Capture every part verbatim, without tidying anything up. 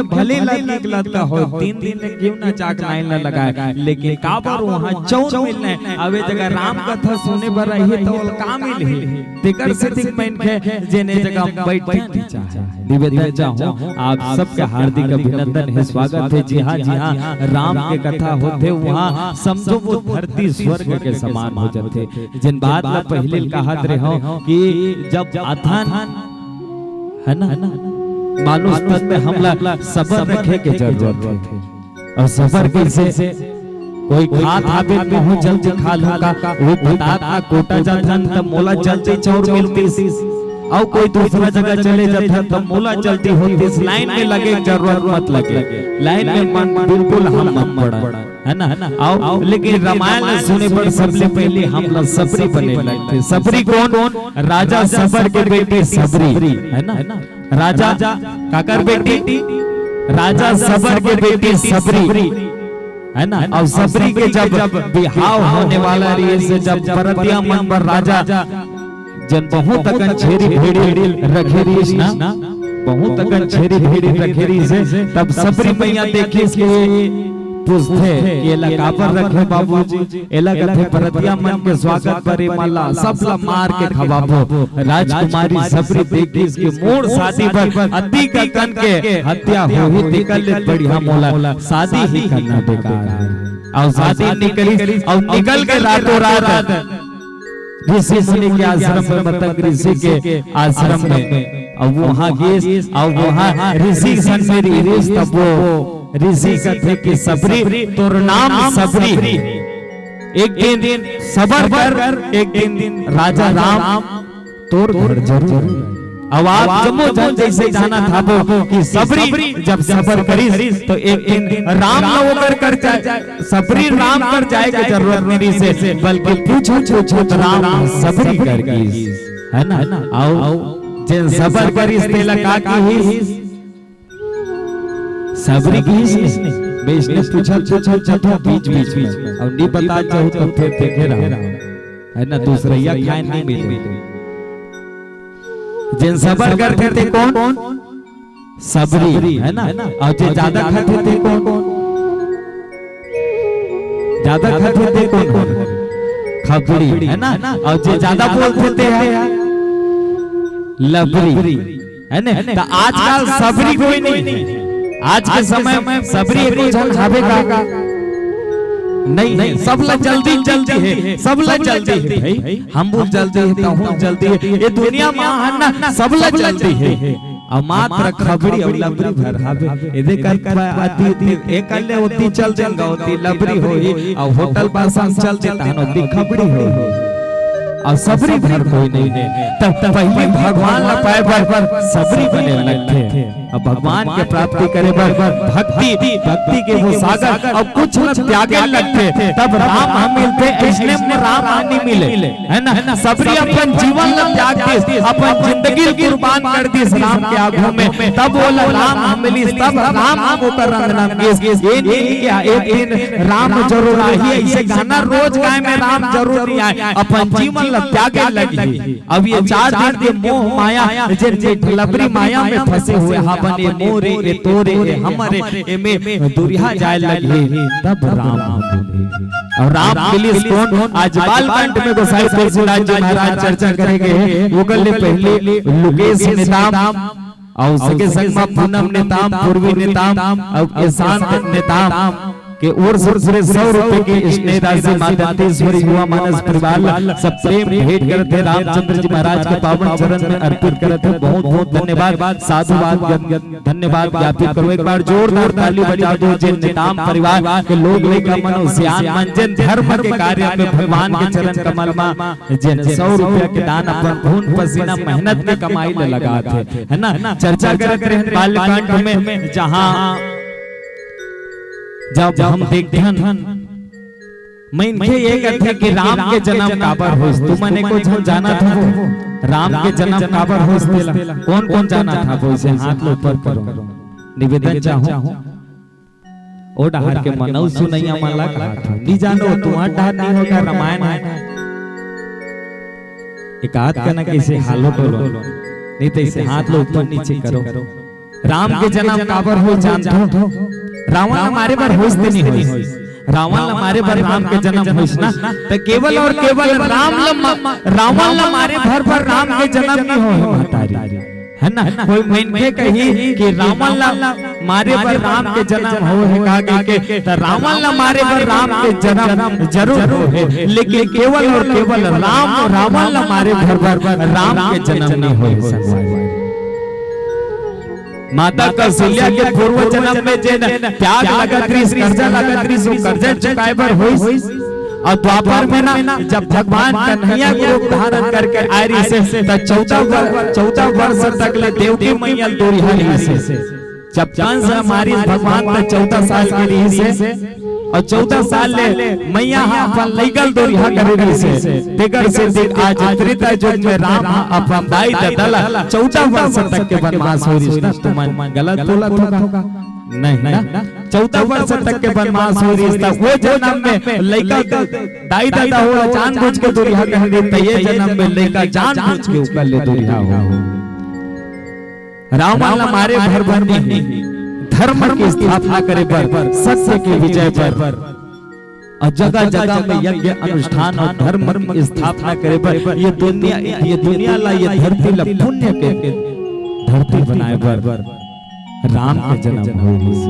भले लत निकलत का हो, तीन दिन ले क्यों ना जाके लाइन ला लगाए, लेकिन काबर वहाँ चौर मिलने, अब ए जगह राम कथा सुने बर रही तो ओला का मिलही? तेकर सेती मनखे जेन ए जगह बैठे नहीं चाहे। निवेदन चाहूँ, आप सबके हार्दिक अभिनंदन हे, स्वागत हे। जी हाँ, जी हाँ, राम के कथा होथे वहाँ, समझो वो धरती स्वर्ग के समान हो जाथे। जेन बात ला पहले कहत रहे हो कि जब आथन, है ना, मानुष तन में हमला सबर रखे के जरूरत हे। अउ सबर कइसे? कोई खात हाबे, महूँ जल्दी खा लूँ का, वो बतात ना कोटा जाथन, त मोला जल्दी चौर मिलतिस। अउ कोई दूसरा जगह चले जाथन, त मोला जल्दी होतिस। लाइन में लगे के जरूरत मत लगे, लाइन में मन बिल्कुल हम मत पड़न, है ना? अउ लेकिन रामायण ला सुने बर सबले पहले हमला सबरी बने लगथे। सबरी कोन? राजा सबर के बेटी सबरी, है ना? राजा काकर बेटी? राजा सबर के बेटी सबरी, है ना? अउ सबरी के जब बिहाव होने वाला रहिस, जब परतिया मन बर राजा जेन बहुत अकन छेरी भेड़ी रखे रहिस ना, बहुत अकन छेरी भेड़ी रखे रहिस, तब सबरी मैया देखिस कि पूछथे कि एला काबर रखे बाबूजी? एला कथे, "परतिया मन के स्वागत बर एमन ला, सब ला मार के खवाबो।" राजकुमारी सबरी देखिस कि मोर शादी बर अतिक अकन के हत्या होही, तेकर ले बढ़िया मोला शादी ही करना बेकार हे। अउ शादी निकलिस, अउ निकल के रातों रात ऋषि मुनि के आश्रम में, मतंग ऋषि के आश्रम में, अउ वहाँ गिस, अउ वहाँ ऋषि के संग में रहिस, तब वो ऋषि कथे कि सबरी, तोर नाम सबरी हे। एक दिन सबर कर, एक दिन राजा राम तोर घर जरूर आही। अब आप जम्मो झन जइसे जानत हाबो कि सबरी जब सबर करिस, तो एक दिन राम ला ओकर कर जाए, सबरी राम कर जाए के जरूरत नइ रहिस हे, बल्कि पूछत पूछत राम सबरी कर गिस, है ना? अउ जेन सबर करिस, तेला का किहिस? सबरी किहिस ने, मैं इसने पूछत पूछत जाथों बीच बीच में, अउ नइ बतात जाहूँ त फेर देखे रहा, है ना? दूसरइया खाए नइ मिले। जेन सबर करथे ते कोन? सबरी, है ना? अउ जे जादा खाथे ते कोन? जादा खाथे ते कोन? खबरी, है ना? अउ जे जादा बोलथे ते ह लबरी, है ना? त आजकल सबरी कोई नइ हे। आज के समय सबरी एको झन हाबे का? नइ हे। सबला जल्दी, जल्दी हे, सबला जल्दी हे भाई। हमला जल्दी हे, तहूँ जल्दी हे, ए दुनिया म हे ना, सबला जल्दी हे। अउ मात्र खबरी अउ लबरी भर हाबे। एदे कर अति, एकर ले ओती चल देंगा, ओती लबरी होही, अउ होटल बासन चल देता हन, ओती खबरी होही। अउ सबरी भर कोई नइ हे। तब पहली भगवान ला पाए बर सबरी बने लगथे। अब भगवान के प्राप्ति करे बर भक्ति, भक्ति के वो सागर, अब कुछ न त्यागे लगथे, तब राम ह मिलथे। अइसने म राम ह नइ मिले, है ना? सबरी अपन जीवन ला त्याग दिस, अपन जिंदगी ला कुर्बान कर दिस राम के आगू में, तब ओला राम ह मिलिस, तब राम ह ओकर अंगना म गिस। ये नइ हे कि एक दिन राम जरूर आही, अइसे गाना रोज गाए में राम जरूर नइ आए, अपन जीवन ला त्यागे लगही। अब ये चार दिन के मोह माया, जेन जे लबरी माया में फंसे हुए हाबन, ए मोरे, ए तोरे, ए हमरे, एमे दुरिहा जाए लगही, तब राम ह मिलही। अउ राम मिलिस कोन? आज बालकंठ में गोसाई तुलसीदास जी महाराज चर्चा करे गे हे, ओकर ले पहली लुकेश नेताम, अउ संगे संग म पूनम नेताम, पूर्वी नेताम, अउ ईशांत नेताम के ओर से पूरे सौ रुपए के स्नेह राशि माँ दंतेश्वरी युवा मानस परिवार ला सब प्रेम भेंट करथे। रामचंद्र जी महाराज के पावन चरण में अर्पित करत हे। बहुत बहुत धन्यवाद, साधुवाद, धन्यवाद ज्ञापित करो। एक बार जोरदार ताली बजा दो, जेन नेताम परिवार के लोग लइका मन, सियान मन, जेन धर्म के कार्य में भगवान के चरण कमल मा जेन सौ रुपया के दान अपन खून पसीना मेहनत के कमाई ले लगात हे, है ना? चर्चा करत रहेन बालकांड में, जहाँ जब हम देखथन, मनखे ये कथे कि राम के जन्म काबर होइस? तुमन एको झन जानत हव राम के जन्म काबर होइस तेला? कोन कोन जानत हव? इसे हाथ लो ऊपर करो, निवेदन चाहूँ। ओ डहार के मनऊ सुनइया मन ला कहत हंव, नी जानो, तुम्हार डहार नी होगा, रामायण हे। एक आध कना कइसे हालो डोलो, नहीं तो इसे हाथ लो ऊपर नीचे करो। राम के जन्म काबर होइस जानथो? रावण ला मारे बर होइस ते नहीं होइस? रावण ला मारे बर राम के जन्म होइस ना, त केवल और केवल राम ला मा-, रावण ला मारे भर बर राम के जन्म नहीं होए हे महतारी, है ना? कोई मनखे कही कि रावण ला मारे बर राम के जन्म होए हे का कहिके, त रावण ला मारे बर राम के जन्म जरूर होए हे, लेकिन केवल और केवल राम, रावण ला मारे भर बर राम के जन्म नहीं होए हे संगवारी। माता कौशल्या के पूर्व जन्म में जेन त्याग लगत रिहिस, कर्जा लगत रिहिस, वो कर्जा चुकाए बर होइस। और द्वापर में ना, जब भगवान कन्हैया के रूप धारण करके आए रिहिस हे, त चौदह वर-, चौदह वर्ष तक ले देवकी मैया ल दूरिहा रिहिस हे। जब कंस ह मारिस भगवान, त चौदह साल के रिहिस हे। और चौदह साल ले मैया ह अपन लइका ल दूरिहा करे रिहिस हे। तेकर सेती आज त्रेता युग में राम ह अपन दाई ददा ला चौदह वर्ष तक के वनवास होए रिहिस ना, तुमन गलत बोलत हो का? नहीं ना, चौदह वर्ष तक के वनवास होए रिहिस त वो जन्म में लइका दाई ददा हो जानबूझ के दूरिहा करे रिहिस, त ये जन्म में लइका जानबूझ के ओकर ले दूरिहा हो। रावण ला मारे भर बर नहीं, धर्म के स्थापना करे बर, सत्य के विजय बर, और जगह जगह में यज्ञ अनुष्ठान और धर्म की स्थापना करे बर, ये दुनिया, ये दुनिया ला, ये धरती ला पुण्य के धरती बनाए बर राम के जन्म होइस।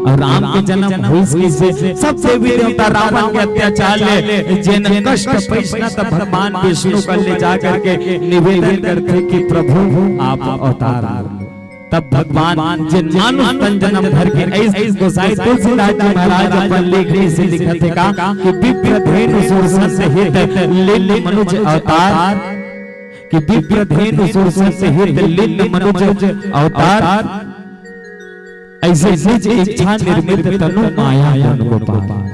और राम के जन्म होइस कइसे? सब देवी देवता रावण के अत्याचार ले जेन कष्ट पाइस ना, त भगवान विष्णु कर ले जा करके निवेदन करथे कि प्रभु आप अवतार लो। तब भगवान जेन मानुष तन जन्म धर के अइस, गोसाई तुलसीदास जी महाराज अपन लेखनी से लिखत हे का कि विप्र धेनु सुर सत्य हित लीन मनुज अवतार, कि विप्र धेनु सुर सत्य हित लीन मनुज अवतार, अइसे निज इच्छा निर्मित तनु माया गुण गोपाल।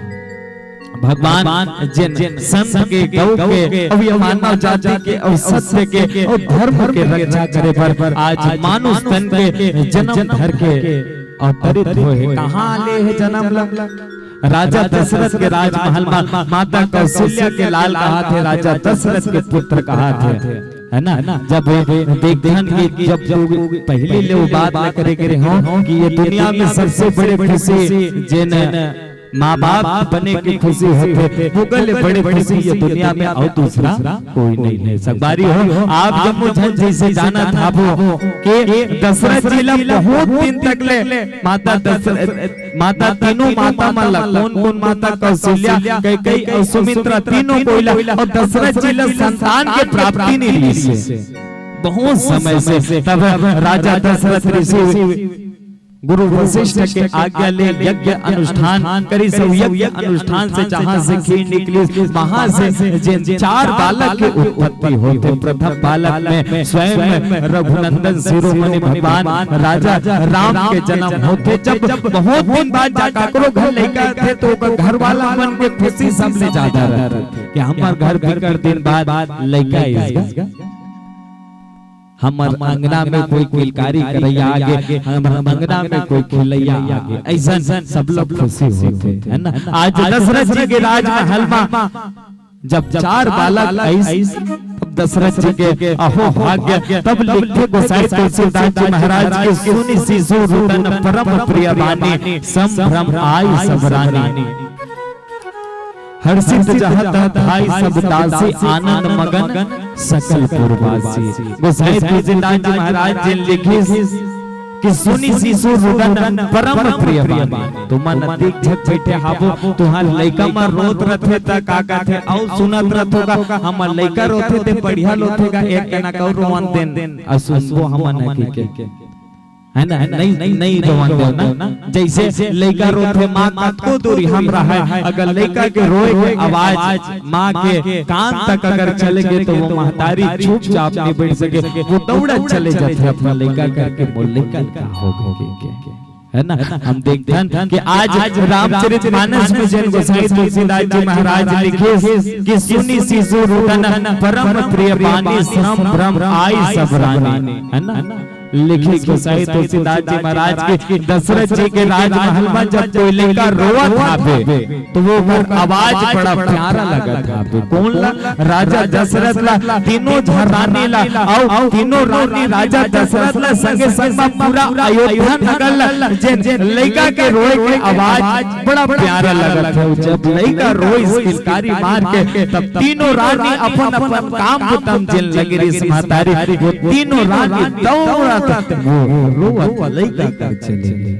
भगवान जेन संत के, गौ के, अउ ये मानव जाति के, अउ सत्य के, अउ धर्म के रक्षा करे बर आज मानुष तन के जन्म धर के अवतरित होए हे। कहाँ ले हे जन्म ल? राजा दशरथ के राजमहल म माता कौशल्या के लाल कहाथे, राजा दशरथ के पुत्र कहाथे, है ना? जब देखथन कि जब पहली ले वो बात ला करे, करे हों कि ये दुनिया में सबसे बड़े खुशी जेन माँ बाप बने के खुशी होथे, ओकर ले बड़े खुशी ये दुनिया में अउ दूसरा कोई नहीं हे। संगवारी हो, आप जम्मो झन जइसे जानत हाबो कि दशरथ जी ला बहुत दिन तक ले माता दशरथ, माता तीनों माता मन ला, कौन कौन माता, कौशल्या, कैकेयी अउ सुमित्रा, तीनों कोई ला, अउ दशरथ जी ला संतान के प्राप्ति नहीं रिहिस हे बहुत समय से। तब राजा दशरथ ऋषि गुरु वशिष्ठ के आज्ञा ले यज्ञ अनुष्ठान करिस, अउ यज्ञ अनुष्ठान से जहाँ से खीर निकलिस, वहाँ से जेन चार बालक के उत्पत्ति होथे। प्रथम बालक में स्वयं रघुनंदन शिरोमणि भगवान राजा राम के जन्म होथे। जब बहुत दिन बाद जा काकरो घर लइका आथे, तो ओकर घर वाला मन के खुशी सबले ज्यादा रहथे कि हमर घर बिकट दिन बाद लइका आइस गा। हमर अंगना में कोई किलकारी करइया आगे, हमर अंगना में कोई खिलइया आगे, अइसन सब लोग खुशी होथे, है ना? आज दशरथ जी के राजमहल म जब चार बालक आइस, तब दशरथ जी के अहो भाग्य, तब लिखे गोसाई तुलसीदास जी महाराज के सुनि शिशु रुदन परम प्रिय बानी, संभ्रम आइ सब रानी। हर्षित जहाँ तहाँ धाई सब दासी, आनंद मगन सकल पुरवासी। गोसाई तुलसीदास जी महाराज जी लिखिस कि सुनि शिशु रुदन परम प्रिय बानी। तुमन अतिक झक बइठे हाबो, तुहार लइका मन रोत रथे त का कथे, अउ सुनत रथो का, हमर लइका रोथे ते बढ़िया रोथे गा, एक कना कउ रोवन देन, अउ सुनबो हमन ह कहिके। है ना? नहीं, नहीं रोवन देव ना। जइसे लइका रोथे, माँ कतको दूरिहा म रहय, अगर लइका के रोए के आवाज माँ के कान तक अगर चले गे, तो वो महतारी चुपचाप नहीं बइठ सके, वो दौड़त चले जाथे अपन लइका करके, मोर लइका का हो गे के। है ना? हम देखथन कि आज रामचरित मानस में जेन गोसाई तुलसीदास जी महाराज लिखिस कि सुनि शिशु रुदन परम प्रिय बानी, संभ्रम आइ सब रानी। है ना? लिखिस गोसाई तुलसीदास जी महाराज के, दशरथ जी के राजमहल में जब कोई लइका रोवत हावे, तो वो ओकर आवाज बड़ा प्यारा लगत हावे। कौन ला? राजा दशरथ ला, तीनों झ-, रानी ला, अउ तीनों रानी राजा दशरथ ला, संगे संग में पूरा अयोध्या नगर ला, जेन लइका के रोए के आवाज बड़ा प्यारा लगत हे। जब लइका रोइस किलकारी मार के, तब तीनों रानी अपन अपन काम बुता म जेन लगे रिहिस महतारी, वो तीनों रानी दौड़त वो रोवत लइका कर चले गे।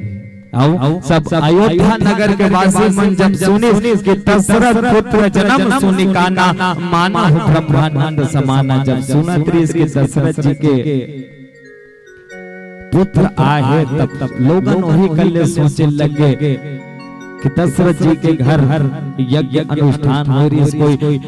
अउ सब अयोध्या नगर के वासी मन जब सुनिस कि दशरथ पुत्र जनम सुनि काना, मानहु ब्रह्मानंद समाना, जब सुनत रिहिस कि दशरथ जी के पुत्र आए हे, तब, तब लोगन ओही कल्ले सोचे लगे कि दशरथ जी के घर यज्ञ अनुष्ठान होय रिहिस, कोई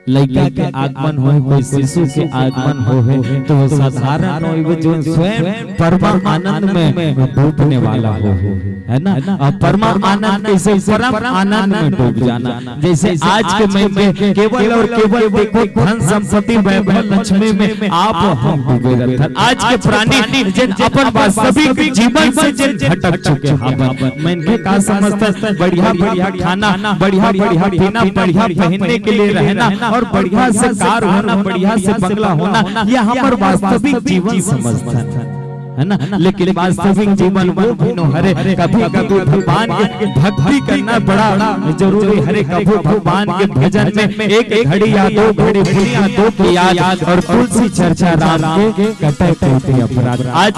लइका के आगमन होय, कोई शिशु के आगमन होय हे, तो वो साधारण नोहे, वो जो स्वयं परमा आनंद में डूबने वाला होय हे, है ना? अउ परमा आनंद कइसे? परम आनंद में डूब जाना। जइसे आज के मइनसे केवल अउ केवल देखो धन संपत्ति वैभव लक्ष्मी में आप हम डूबे रहिथन। आज के प्राणी जेन अपन वास्तविक जीवन से जेन भटक चुके हावन। मनखे का समझथस? बढ़िया बढ़िया खाना, बढ़िया बढ़िया पीना, बढ़िया पहिरने के लिए रहना अउ बढ़िया से कार होना, बढ़िया से बंगला होना, ये हमर वास्तविक जीवन समझथन, है ना? लेकिन वास्तविक जीवन वो भी नोहे हरे। कभी-कभी भगवान के भक्ति करना बड़ा जरूरी हरे। कभू भगवान के भजन में एक घड़ी या दो घड़ी पुनिया दो के याद अउ तुलसी चर्चा राम के कटे कटे अपराध। आज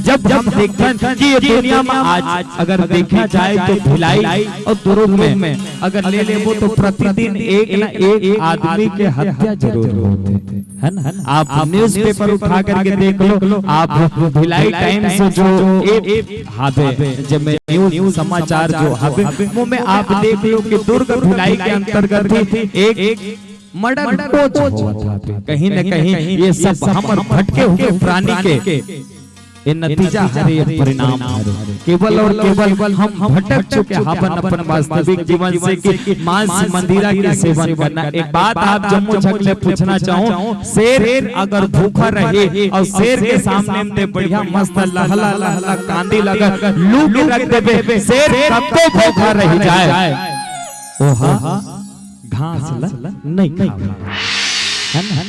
जब हम देखथन कि ये दुनिया में आज अगर देखा जाए तो भिलाई अउ दुर्ग में अगर ले लेबो तो प्रतिदिन एक ना एक आदमी के हत्या जरूर होथे। है ना? आप न्यूज़पेपर उठा करके देख लो, आप भिलाई टाइम्स जो ऐप हावे, जेमे न्यूज़ समाचार जो हावे, वो में आप देख लो कि दुर्ग भिलाई के अंतर्गत ही एक मर्डर रोज होवत हावे। कहीं न कहीं ये सब हमर भटके हुए प्राणी के ये नतीजा हरे, ये परिणाम हरे। केवल अउ केवल हम भटक चुके हावन अपन वास्तविक जीवन से कि मांस मंदिरा के सेवन करना। एक बात आप जम्मो झन ले पूछना चाहूं, शेर अगर भूखा रहे अउ शेर के सामने में ते बढ़िया मस्त लहला लहला कांदी लगा लू के रख देबे, शेर कतको भूखा रह जाए, ओहा घास ला नहीं खावे। है ना?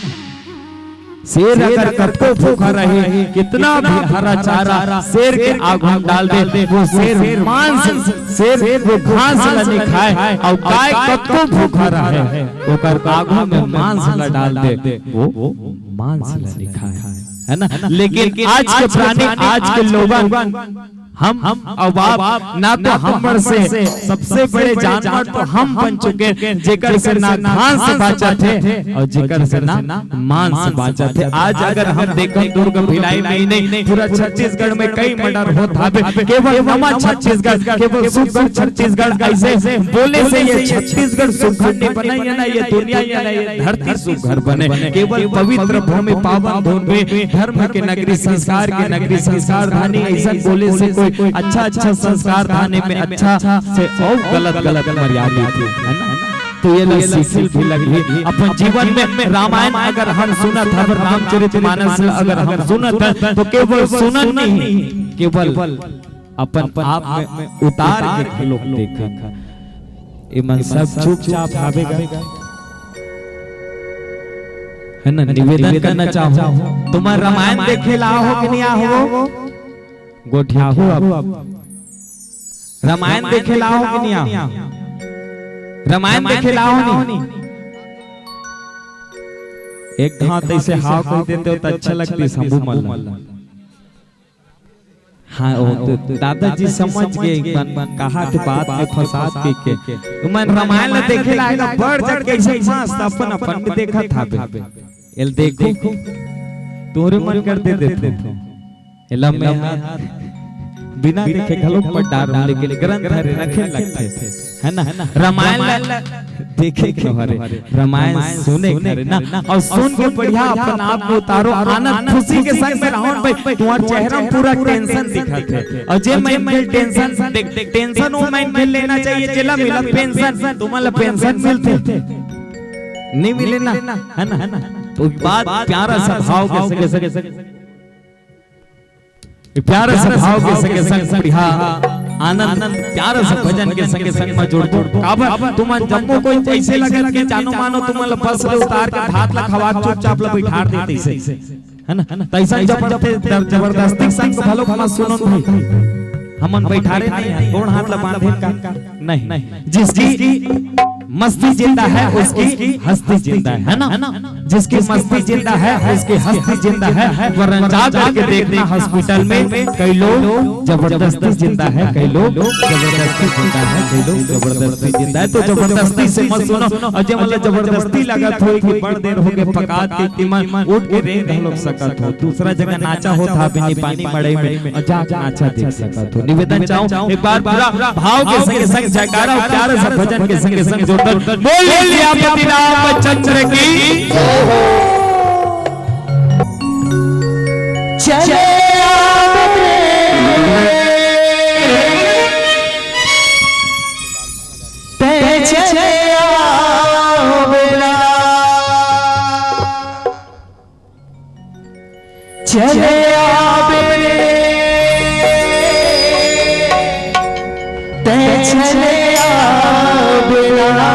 शेर अगर कतको भूखा रहे, कितना भी हरा चारा शेर के आगू में डाल दे, वो शेर मांस, शेर वो घास ला नहीं खाए, अउ गाय कतको भूखा रहे, ओकर आगू में मांस ला डाल दे, वो मांस ला नहीं खाए, है ना? लेकिन आज के प्राणी, आज के लोगन हम अउ आप ना तो हमर से सबसे बड़े जानवर तो हम बन चुके, जेकर से ना घास बांचत हे अउ जेकर से ना मांस बांचत हे। आज अगर हम देखन दुर्ग भिलाई में ही नहीं, पूरा छत्तीसगढ़ में कई मर्डर होत हावे। केवल नवा छत्तीसगढ़, केवल सुघर छत्तीसगढ़, अइसे बोले से ये छत्तीसगढ़ सुघर नहीं बना, ये ना ये दुनिया, ये ना ये धरती सुघर बने। केवल पवित्र भूमि पावन भूमि धर्म के नगरी, संस्कार के नगरी, संस्कार धानी, अइसन बोले से कोई अच्छा अच्छा संस्कार धाने में अच्छा से अउ गलत गलत मर्यादित हे, है ना? तो ये ला सीखे भी लगही अपन जीवन में। रामायण अगर हम सुनत हन, रामचरित मानस अगर हम सुनत हन, तो केवल सुनन नहीं, केवल अपन आप में उतार के घलोक देखन। एमन सब चुपचाप हावे गा। है ना, निवेदन करना चाहूं, तुमन रामायण देखे ला आहो कि नहीं आहो? गोठियाहू अब। रामायण देखे ला आहो कि नहीं आहो? रामायण देखे ला आहो नहीं? एक घांव तइसे हाव कहि देते हो तो अच्छा लगतिस शंभू मल्ल। हाँ, वो तो दादाजी समझ गे, एक बार कहा के बात में फंसा के, के। तुमन रामायण ला देखे ला आएगा, बढ़ चढ़ के अइसे मस्त अपन अपन में देखत हावे। एला देखो, तोहरे मन कर दे देथे। एला मैं बिना देखे घलो पढ़ डारहूं, लेकिन ग्रंथ हरे रखे लगथे। है ना? रामायण ला देखे के हरे, रामायण सुने के हरे ना, अउ सुन के बढ़िया अपन आप में उतारो, आनंद खुशी के संग में रहो भाई। तुम्हार चेहरा में पूरा टेंशन दिखत हे, अउ जे मन के टेंशन, टे-, टेंशन वो मन के लेना चाहिए, जेला मिला पेंशन, तुमन ला पेंशन मिलथे, नहीं मिले ना, है ना? तो एक बात प्यारा सा भाव के संगे, संगे प्यारे से भाव के संगे संग बढ़िया आनंद, प्यारे से भजन के संगे संग म जोड़बो। काबर तुमन जम्मो कोई ऐसे लगत कि जानो मानो तुमन ल बस ले उतार के भात ला खवा चुपचाप ला बैठार देते से, है ना? त ऐसा जबरदस्ती, जबरदस्ती संग घलो मत सुनो भाई। हमन बैठारे नहीं है, गोड़ हाथ ला बांधे का नहीं। जिसकी मस्ती जिंदा है, उसकी हस्ती जिंदा है, है ना? जिसकी मस्ती जिंदा है, उसकी हस्ती जिंदा है। वरना जा करके देखना हॉस्पिटल में, कई लोग जबरदस्ती जिंदा है, कई लोग जबरदस्ती जिंदा है, कई लोग जबरदस्ती जिंदा है। तो जबरदस्ती से मत सुनो। और जब मतलब जबरदस्ती लगत हो कि बड़ देर हो गए पकात के, कि मन उठ के रेंग घलोक सकत हो, दूसरा जगह नाचा होत हावे पानी मड़ई में, और जा नाचा देख सकत हो। निवेदन चाहूं, एक बार पूरा भाव के संगे संग जयकारा और प्यारे से भजन के संगे संग जोरदार बोल सियापति रामचंद्र की। चले आवे रे, तै चले आवे ना। चले आवे रे, तै चले आवे ना,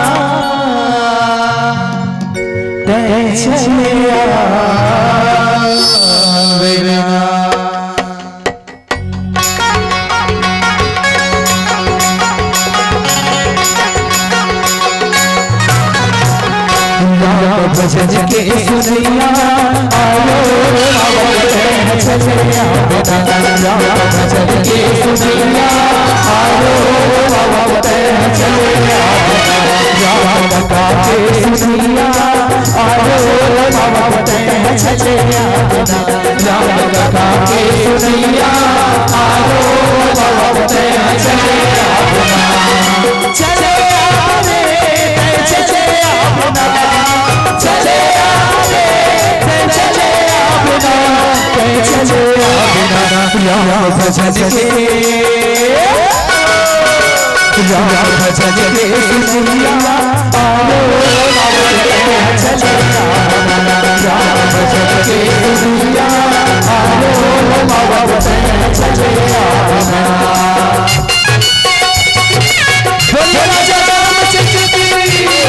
तै चले आवे ना। भजन के सुनैया आयो, बाबा बतैं चले आवे ना। राम भजन के सुनैया आयो, बाबा बतैं चले आवे ना। राम कथा के सुनैया आयो, बाबा बतैं चले आवे ना। राम कथा के सुनैया आयो, बाबा बतैं चले आवे ना। चले आवे, चले आवे ना। चले आवे, चले आवे ना। चले आवे ना। राम भजन के, राम भजन के सुनैया आयो, बाबा बतैं चले आवे ना। राम भजन के सुनैया आयो, बाबा बतैं चले आवे ना। बोलिए राजा रामचंद्र की।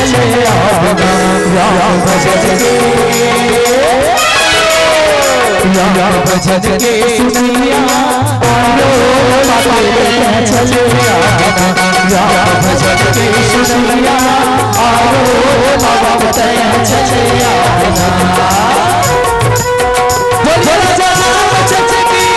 चले आवे ना, राम भजन के, राम भजन के सुनैया आयो, बाबा बतैं चले आवे ना। राम भजन के सुनैया आयो, बाबा बतैं चले आवे ना। बोलो राजा रामचंद्र की।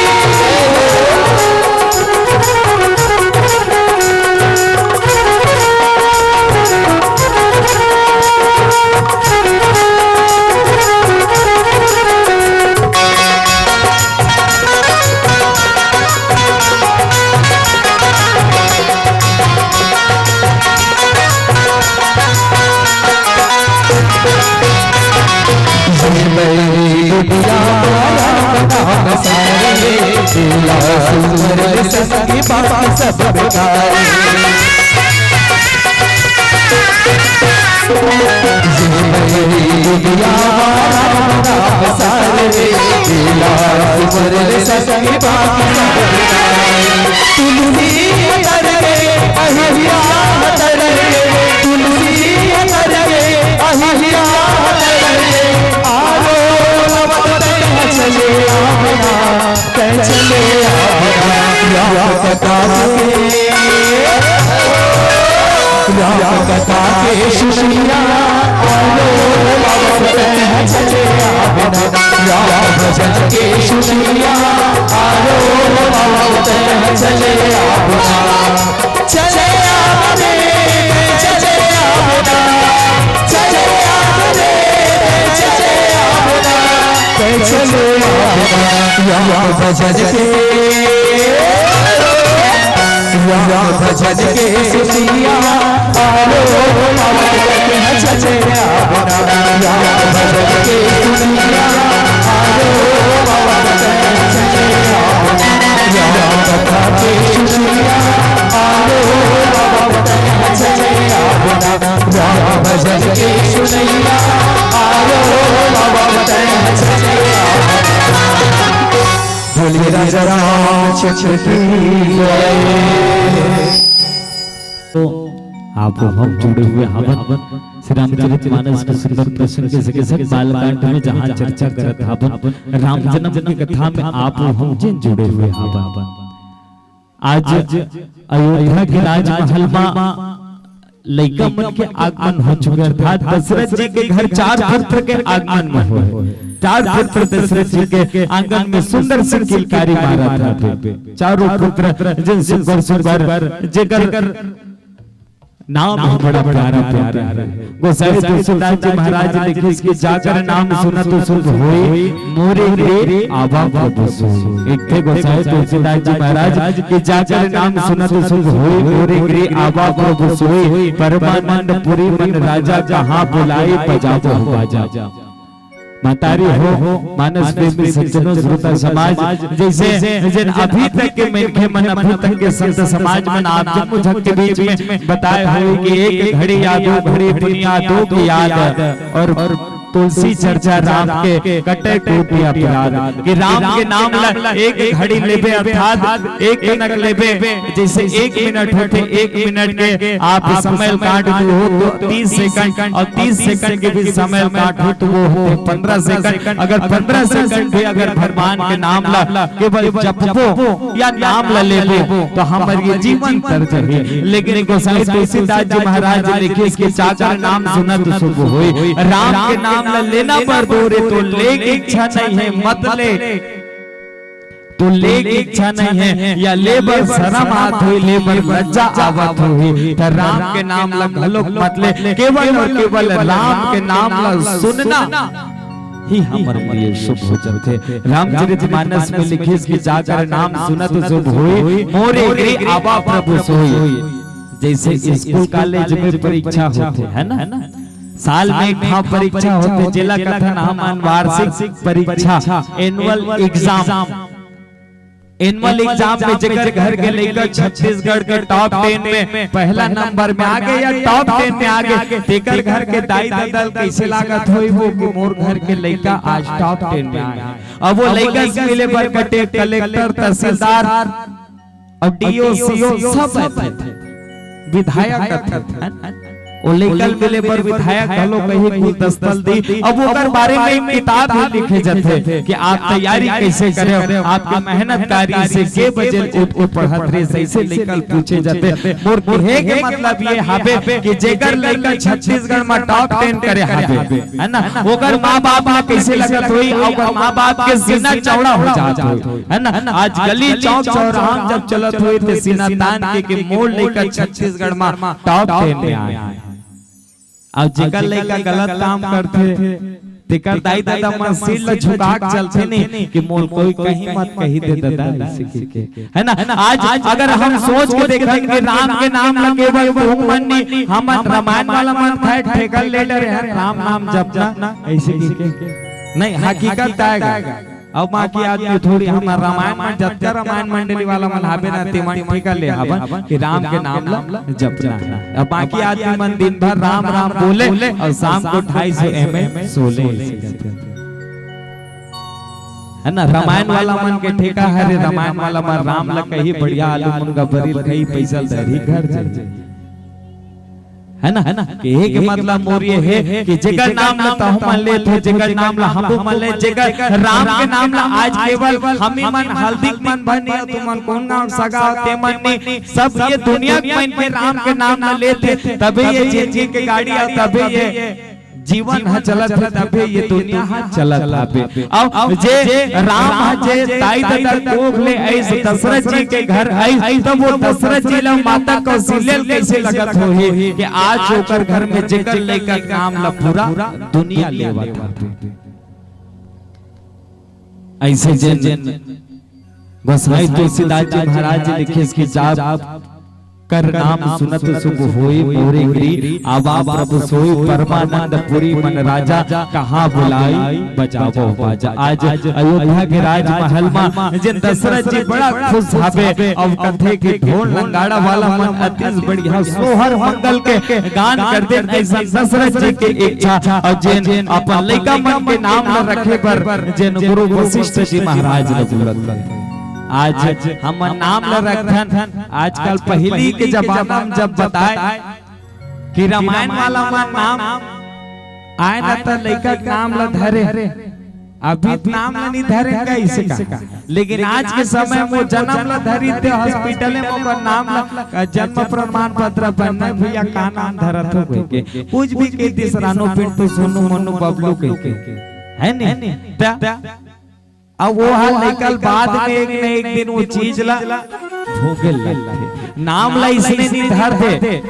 राम कथा के सुनैया आयो, बाबा तैं चले आबे ना। राम भजन के सुनैया आयो, बाबा तैं चले आबे ना। चले आबे ना, चले आबे ना, चले आबे ना, चले आबे ना, तैं चले आबे ना। राम भजन के राम भजन के सुनैया आयो, बाबा तैं चले आबे ना। राम भजन के सुनैया आयो, बाबा तैं चले आबे ना। राम कथा के सुनैया आयो, बाबा तैं चले आबे ना। राम भजन के सुनैया आयो, बाबा तैं चले आबे ना। बोलिए राजा रामचंद्र की जय। तो आप हम जुड़े हुए हावन श्री रामचरित मानस के सुंदर प्रसंग के संगे संग बालकांड में जहाँ चर्चा करत हावन, राम जन्म की कथा में आप हम जिन जुड़े हुए हावन। आज अयोध्या के राजमहल में लइका मन के आगमन हो चुके, अर्थात दशरथ जी के घर चार पुत्र के आगमन में होय। चार पुत्र दशरथ जी के आंगन में सुंदर सी किलकारी मारत हावे। चारों पुत्र जिन सुंदर सुंदर, जेकर नाम भी बड़ा प्यारा प्यारा है। गोसाई तुलसीदास जी महाराज लिखिस कि जाकर नाम सुनत शुभ होय, मोरे गृह आवा प्रभु सोय। एक थे गोसाई तुलसीदास जी महाराज कि जाकर नाम सुनत शुभ होय, मोरे गृह आवा प्रभु सोय। परमानंद पुरी मन राजा, कहाँ बुलाए बजावहु बाजा। महतारी हो, मानस प्रेमी सज्जनों, श्रोता समाज, जैसे जिन अभी तक के मनखे मन, अभी तक के संत समाज मन, आप जम्मो झन के बीच में बताए होय कि एक घड़ी या दो घड़ी पुनिया दो की याद, और तुलसी चर्चा राम के कटे कोटि अपराध, कि राम के नाम ला एक घड़ी लेबे अर्थात एक कनक लेबे, जैसे एक मिनट होथे, एक मिनट के आप समय काट दो तो तीस सेकंड, और तीस सेकंड के भी समय काट हो तो वो होथे पन्द्रह सेकंड। अगर पन्द्रह सेकंड भी अगर भगवान के नाम ला केवल जपबो या नाम ला लेबो तो हमर ये जीवन तर जाही। लेकिन गोसाई तुलसीदास जी महाराज लिखिस कि जाकर नाम सुनत शुभ होय। राम के नाम ला लेना बर दो रे, तो ले के इच्छा नहीं है मत ले, तो ले के इच्छा नहीं है या ले बर शरम आत होही, ले बर लज्जा आवत होही, त राम के नाम ला घलोक मत ले, केवल और केवल राम के नाम ला सुनना ही हमर लिए शुभ हो जाथे। रामचरित मानस में लिखिस कि जाकर नाम सुनत शुभ होय, मोरे गृह आवा प्रभु सोय। जैसे स्कूल कॉलेज में परीक्षा होथे, है ना, साल में एक घाव परीक्षा होथे, जेला कथन हमन वार्षिक परीक्षा, एनुअल एग्जाम। एनुअल एग्जाम में जेकर घर के लइका छत्तीसगढ़ के टॉप टेन में पहला नंबर में आ गे या टॉप टेन में आ गे, तेकर घर के दाई ददा ल कइसे लागत होही वो कि मोर घर के लइका आज टॉप टेन में आए। अब वो लइका से मिले बर कटे कलेक्टर, तहसीलदार, अब डीओ, सीओ सब आथे, विधायक आथे, है ना? ओ लइका ल मिले बर विधायक घलो कही, गुलदस्ता ल दी। अब ओकर बारे में एक किताब भी लिखे जाथे कि आप तैयारी कैसे करे, आपके मेहनत कार्य से के बजे उठ के पढ़त रहे, ऐसे लइका ल पूछे जाथे। मोर कहे के मतलब ये हावे कि जेकर लइका छत्तीसगढ़ में टॉप टेन करे हावे, है ना, ओकर माँ बाप ला कैसे लगत होही, ओकर माँ बाप के सीना चौड़ा हो जात होही, है ना। आज गली चौक चौराहा जब चलत होही तो सीना तान के, के मोर लइका छत्तीसगढ़ में टॉप टेन में आए। अब जेकर लइका गलत काम करथे, तेकर दाई ददा मन सिर ल झुका के चलथे नहीं कि मोर कोई कहीं मत कही दे ददा, ऐसे कहिके, है ना। आज अगर हम सोच के देखथन कि राम के नाम ल केवल तुम मन नहीं, हमन रामायण वाला मन खाए ठेकर ले डरे हैं, राम नाम जपना, ऐसे कहिके। नहीं, हकीकत आएगा। अब बाकी आदमी थोड़ी, हमर रामायण में जतका रामायण मंडली वाला मन हाबे ना, तेमन ठेका ले हावन कि राम के नाम ला जपना है। अब बाकी आदमी मन दिन भर राम राम बोले और शाम को ढाई सौ एमएल सोले, ऐसे करते हैं। है ना, रामायण वाला मन के ठेका हरे, रामायण वाला मन राम ला कही बढ़िया आलू मुनगा बरी खाही, पैसा धरही घर जाही। है ना, है ना? कि एक मतलब मोर ये हे कि जेकर नाम ला तहु मन लेत हो, जेकर नाम ला हमू मन ले, जेकर राम के नाम ला आज केवल हमी मन हल्दी के मन भर नहीं, तुमन कोन गांव सगा हो, ते मन नहीं, सब ये दुनिया के मन के राम के नाम ला लेत हे, तभे ये जिंदगी के गाड़ी आ, तभे ये जीवन ह चलत हे, तभे ये दुनिया ह चलत हावे। अउ जे राम ह जे दाई ददा कोख ले आइस, दशरथ जी के घर आइस, तब वो दशरथ जी ला माता कौशल्या ल कइसे लगत होही कि आज ओकर घर में जेकर लइका के नाम ला पूरा दुनिया लेवत हावे। अइसे जेन गोसाई तुलसीदास जी महाराज जी लिखिस कि "जाप कर नाम सुनत शुभ होई मोरे गिरी, आवा प्रभु सोई परमानंद पुरी मन राजा, कहाँ बुलाई बजावो बाजा।" आज अयोध्या के राजमहल मा जेन दशरथ जी बड़ा खुश हावे, अउ कथे कि ढोल नगाड़ा वाला मन अतिस बढ़िया सोहर मंगल के गान करथे, अइसन दशरथ जी के इच्छा, अउ जेन अपन लइका मन के नाम ला रखे बर जेन गुरु वशिष्ठ जी महाराज ला बुलत हे। आज हमन नाम ला रखथन, आजकल पहिली के जमाना में जब बताए कि रामायण वाला मन नाम आए ना, त लइका के नाम ला धरे, अभी त नाम ला नहीं धरे, कइसे का? लेकिन आज के समय में जनम ला धरी ते हॉस्पिटल में ओकर नाम ला, जन्म प्रमाण पत्र बनना, "भैया का नाम धरत हो?" कहिके कुछ भी कहि दिस, रानू, पिंटू, सोनू, मोनू, बबलू कहिके, है नहीं? त अब वो ह लइका ल बाद में एक न एक दिन वो चीज ला भोगे लगथे। नाम ला इसने नहीं धर दे,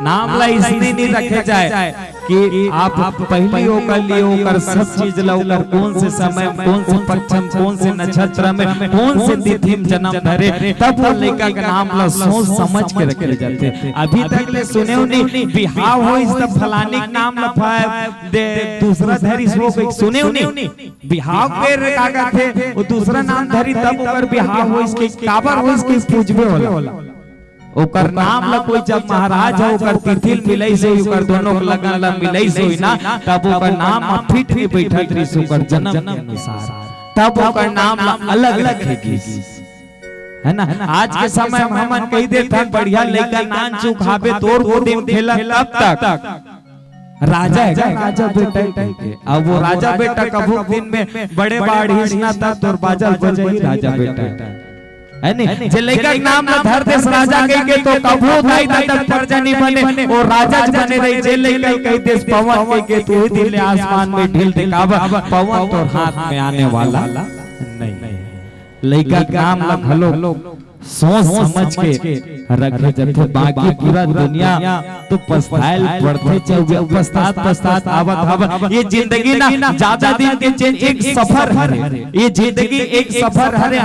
नाम ला इसने नहीं रखे जाए कि आप पहली ओकर लिए ओकर सब चीज ला, ओकर कौन से समय, कौन से पक्ष में, कौन से नक्षत्र में, कौन से तिथि में जन्म धरे, तब वो लइका के नाम ला सोच समझ के रखे जाथे। अभी तक ले सुने हो नहीं, बिहाव होइस त फलानी के नाम ला फा-, दे, दूसरा धरिस वो, सुने हो नहीं? बिहाव के रे का कथे, वो दूसरा नाम धरी तब ओकर बिहाव होइस के, काबर होइस के पूछबे होला। ओकर नाम ला कोई जब महाराज हो, ओकर तिथि ल मिलइस होई, ओकर दोनों के लगन ला मिलइस होई ना, तब ओकर नाम अब फिट नहीं बैठत रहिस ओकर जन्म के अनुसार, तब ओकर नाम ला अलग रखे गिस। है ना? आज के समय में हमन कहि देथन, "बढ़िया लइका नान चुक हावे, तोर गोदी में खेलत तब तक राजा हे का, राजा बेटा हे?" कहिके। अब वो राजा बेटा कभू दिन में बड़े बाढ़िस ना, तब तोर बाजा बजही राजा बेटा, है नी? जे लइका के नाम ला धर देस राजा कहिके, तो कभू दाई ददा के परजा नहीं बने, वो राजा च बने रही। जे लइका कहि देस पवन कहिके, तो उही दिन ले आसमान में ढील दिखावा, पवन तोर हाथ में आने वाला नहीं। लइका के नाम ला घलो सोच समझ के रखे जथे, बाकी पूरा दुनिया तो पछताए ल पड़थे, चाहे पछतात पछतात आवत हवय। ये जिंदगी ना ज्यादा दिन के चेंज, एक सफर हरे, ये जिंदगी एक सफर हरे,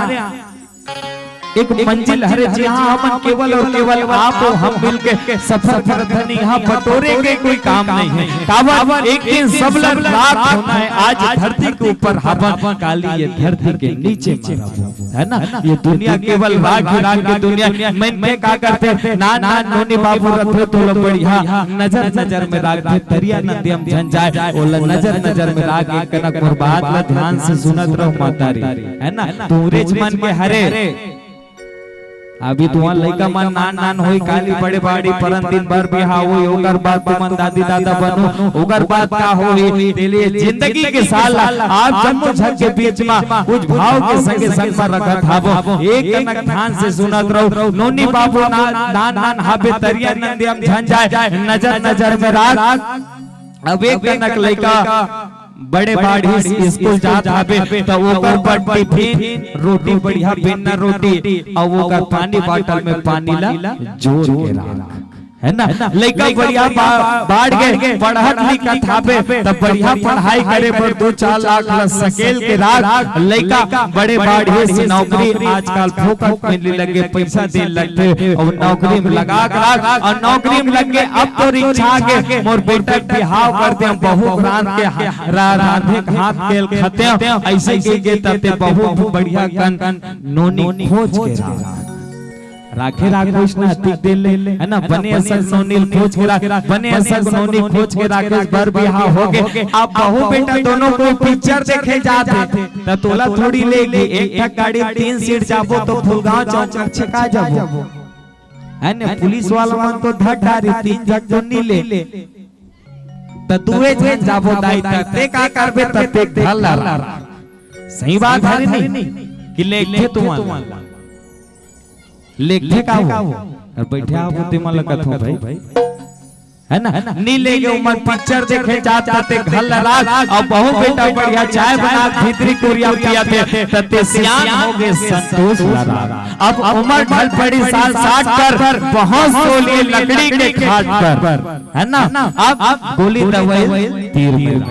एक मंजिल हरे, जहाँ हमन केवल और केवल आप और हम मिलके सफर करत हन। यहाँ बटोरे के कोई काम नहीं है। काबर एक दिन सब ला राख होना है। आज धरती के ऊपर हवन, काली ये धरती के नीचे मरबो, है ना? ये दुनिया केवल राख ही राख के दुनिया। मनखे का करथे, नान नान नोनी बाबू रथे, तो लो बढ़िया नजर नजर में राखथे, तरिया नदिया म झन जाए, ओला नजर नजर में राख के कनक मोर बात ला ध्यान से सुनत रहो माता रे, है ना? तुंहरेच मन के हरे। अभी तुमन लइका मन नान नान होई, काली बड़े बाड़ी परन दिन भर बिहाव होई, ओकर बाद तुमन दादी दादा बनो, ओकर बाद का होई? तेले जिंदगी के साल ला आप जम्मो झन के बीच मा कुछ भाव के संगे संग मा रखत हावो। एक कनक ध्यान से सुनत रहो, नोनी बाबू ना, नान नान हाबे, तरिया नदिया म झन जाए, नजर नजर में राख। अब एक कनक लइका बड़े बाढ़िस स्कूल जात हाबे, त ओकर बर टिफिन रोटी, बढ़िया बेन्ना रोटी, अउ ओकर पानी बाटल में पानी ला जोर के राख, है ना? लइका बढ़िया बा-, बाढ़ गे, पढ़त लिखत हाबे, त बढ़िया पढ़ाई करे बर दू चार लाख ला सकेल के राख। लइका बड़े बाढ़िस नौकरी, आजकल फोकट मिले लगे, पैसा दे लगथे, अउ नौकरी में लगा के राख, अउ नौकरी में लग के अब तोर इच्छा के मोर बेटा के बिहाव कर दे, बहू रांध के हा-, रा-, रांधे के हाथ के ल खाते, अइसे कहिके तब ते बहू बढ़िया कन नोनी खोज के राख। राखे राख, कोई ना अतिक दे ले, है ना? बने असक नोनी ल खोज के राख, बने असक नोनी खोज के राखे, बर बिहाव हो गे। अब बहू बेटा दोनों कोई पिक्चर देखे जात हे, त तोला थोड़ी लेगी, एक ठक गाड़ी में तीन सीट जाबो तो फुलगांव चौक छका जाबो। है ने, पुलिस वाला मन तो धर डारी, तीन झन तो नी ले, त दुए झन जाबो दाई, त ते का करबे, त ते घर ला राख। सही बात है नी कि लेगथे तुमन ला, लेगथे का वो? अउ बइठे आप तेमन ला कथों भाई, है ना? नी लेगे, ओमन पिक्चर देखे जात, त ते घर ला राख, अउ बहू बेटा बढ़िया चाय बना, भीतरी कुरिया पियाथे, त ते सियान होगे, संतोष ला राख। अब उमर ढल पड़ी साल साठ पर, पहुंच तो लिए लकड़ी के खाट पर, है ना? अब गोली दवाई तीर मिला,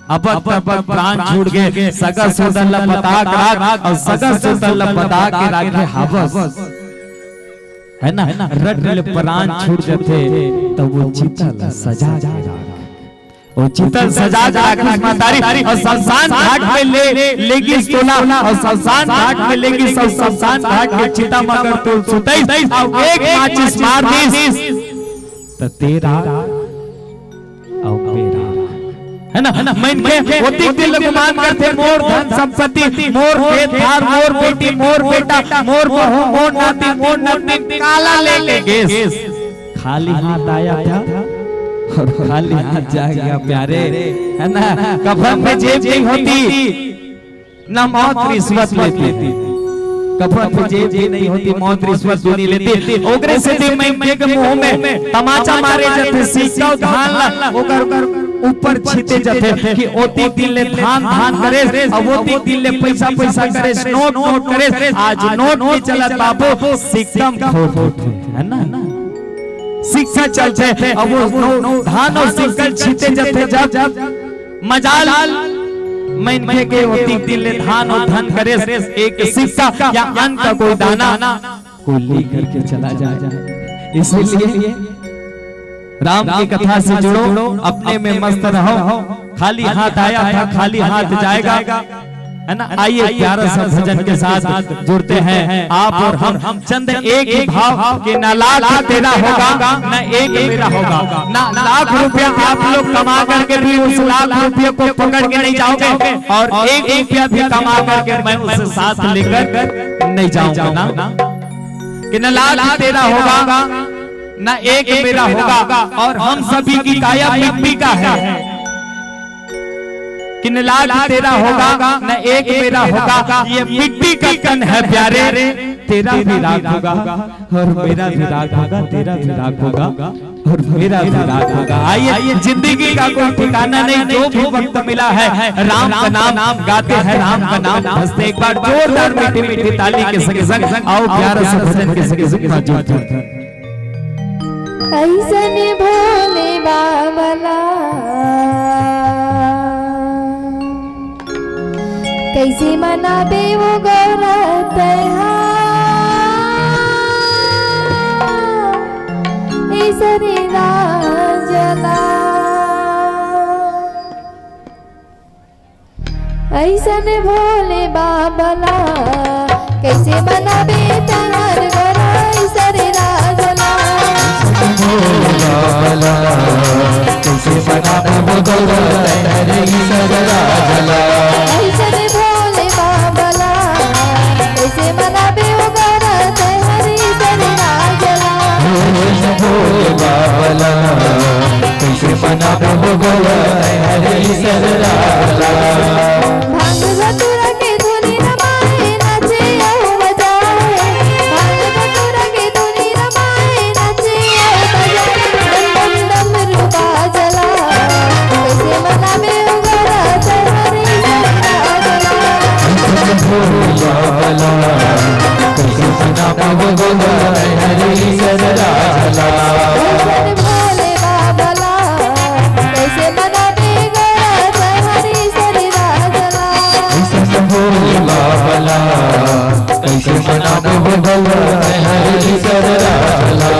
अब तब प्राण छूट गे, सगा सोदर ला बता के राख, अउ सगा सोदर ला बता के राखे हवस, है ना? रट ले प्राण छूट जथे, त वो चिता ला सजा के राख। वो चिता ला सजा के राखिस महतारी, अउ शमशान घाट में ले, लेगिस तोला, अउ शमशान घाट में लेगिस, अउ शमशान घाट के चिता म अगर तोल सुतइस, अउ एक माचिस मार दिस, त तेरा अउ मेरा, है ना? मनखे ओतिक दिन ले गुमान करथे, मोर धन संपत्ति, मोर खेत खार, मोर बेटी, मोर बेटा, मोर बहू, मोर नाती, मोर नतनी, काला लेके गेस। खाली हाथ आया था और खाली हाथ जा गया प्यारे, है ना? कफन में जेब नहीं होती, ना मौत रिश्वत लेती, कफन में जेब भी नहीं होती, मौत रिश्वत भी नहीं लेती। ओकरे सेती मनखे के मुंह में तमाचा मारे जाथे, सिक्का धान ला ओकर ऊपर छीते जाथे कि ओतिक दिन ले धान धान करेस, अउ ओतिक दिन ले पैसा पैसा करेस, नोट नोट करेस। आज नोट नइ चलत बाबू, सिक्का म खोट होथे, है ना? सिक्का चलथे, अउ वो नोट, धान अउ सिक्का छीते जाथे जब, मजाल मनखे के ओतिक दिन ले धान अउ धन करेस, एक सिक्का या अन्न का कोई दाना कोई लेकर के चला जाए। इसीलिए राम की कथा से जुड़ो, अपने में मस्त रहो। खाली हाथ आया था, खाली हाथ जाएगा, है ना? आइए, प्यारा सा भजन के साथ जुड़ते हैं आप और हम। चंद एक ही भाव कि ना लाख तेरा होगा, ना एक मेरा होगा, ना लाख रुपया आप लोग कमा करके भी उस लाख रुपये को पकड़ के नहीं जाओगे, और एक रुपया भी कमा करके मैं उसे साथ लेकर नहीं जाऊंगा ना, कि ना लाख तेरा होगा, ना एक मेरा होगा, और हम सभी की काया मिट्टी का है। कि न लाख तेरा होगा, न एक मेरा होगा, ये मिट्टी का कण है प्यारे, तेरा भी राख होगा और मेरा भी राख होगा, तेरा भी राख होगा और मेरा भी राख होगा। आइए, जिंदगी का कोई ठिकाना नहीं, जो भी वक्त मिला है, राम का नाम गाते हैं, राम का नाम भजते। एक बार जोरदार मीठी मीठी ताली के संग संग आओ, प्यारा सा भजन के संग संग बाजू। अइसने भोले बाबा ला कइसे मनाबे वो गौरा तैहार, ए सरे राजा ला। अइसन भोले बाबा ला कइसे मनाबे तैहार गौरा, ए सरे राजा ला। भोले बाबा ला, कइसे मनाबे वो गौरा तैहार, ए सरे राजा ला। अइसन भोले बाबा ला, कइसे मनाबे वो गौरा तैहार, ए सरे राजा ला। अइसन भोले बाबा ला, कइसे मनाबे वो गौरा तैहार, ए सरे राजा ला। भांग धतूरा के धुनी रमाए, नाचे अउ बजाए। भांग धतूरा के धुनी रमाए, नाचे अउ बजाए। डम डम डम रूपा जला, कइसे मनाबे वो गौरा तैहार, ए सरे राजा ला। भोले बाबा ला, कइसे मनाबे वो गौरा तैहार, ए सरे राजा ला। अइसन भोले बाबा ला, कइसे मनाबे गौरा तैहार, ए सरे राजा ला। अइसन भोले बाबा ला, कइसे मनाबे वो गौरा तैहार, ए सरे राजा ला।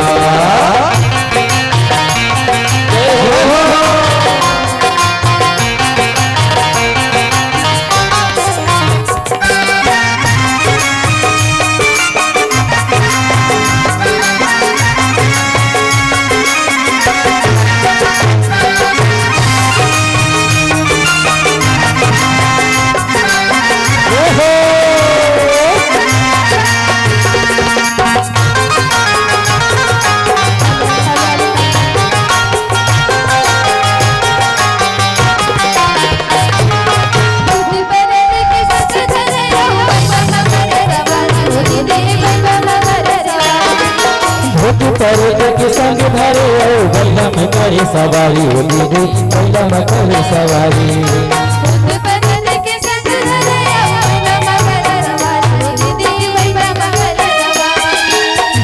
पर्वत के संग धरे ओ, बइला में करे सवारी ओ दीदी, बइला में करे सवारी।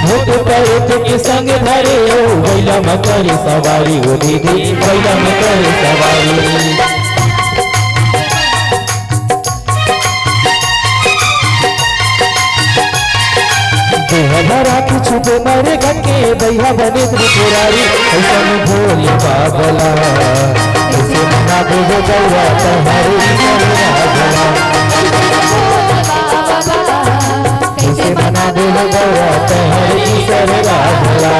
भूत प्रेत के संग धरे ओ, बइला में करे सवारी ओ दीदी, बइला में करे सवारी। देहला रात छुपे मरे गके, बइहा बने त्रिपुरारी, अइसन भोले बाबला। कइसे मनाबे हो गौरा तोहरे ईसर राजला। कइसे मनाबे हो गौरा तोहरे ईसर राजला।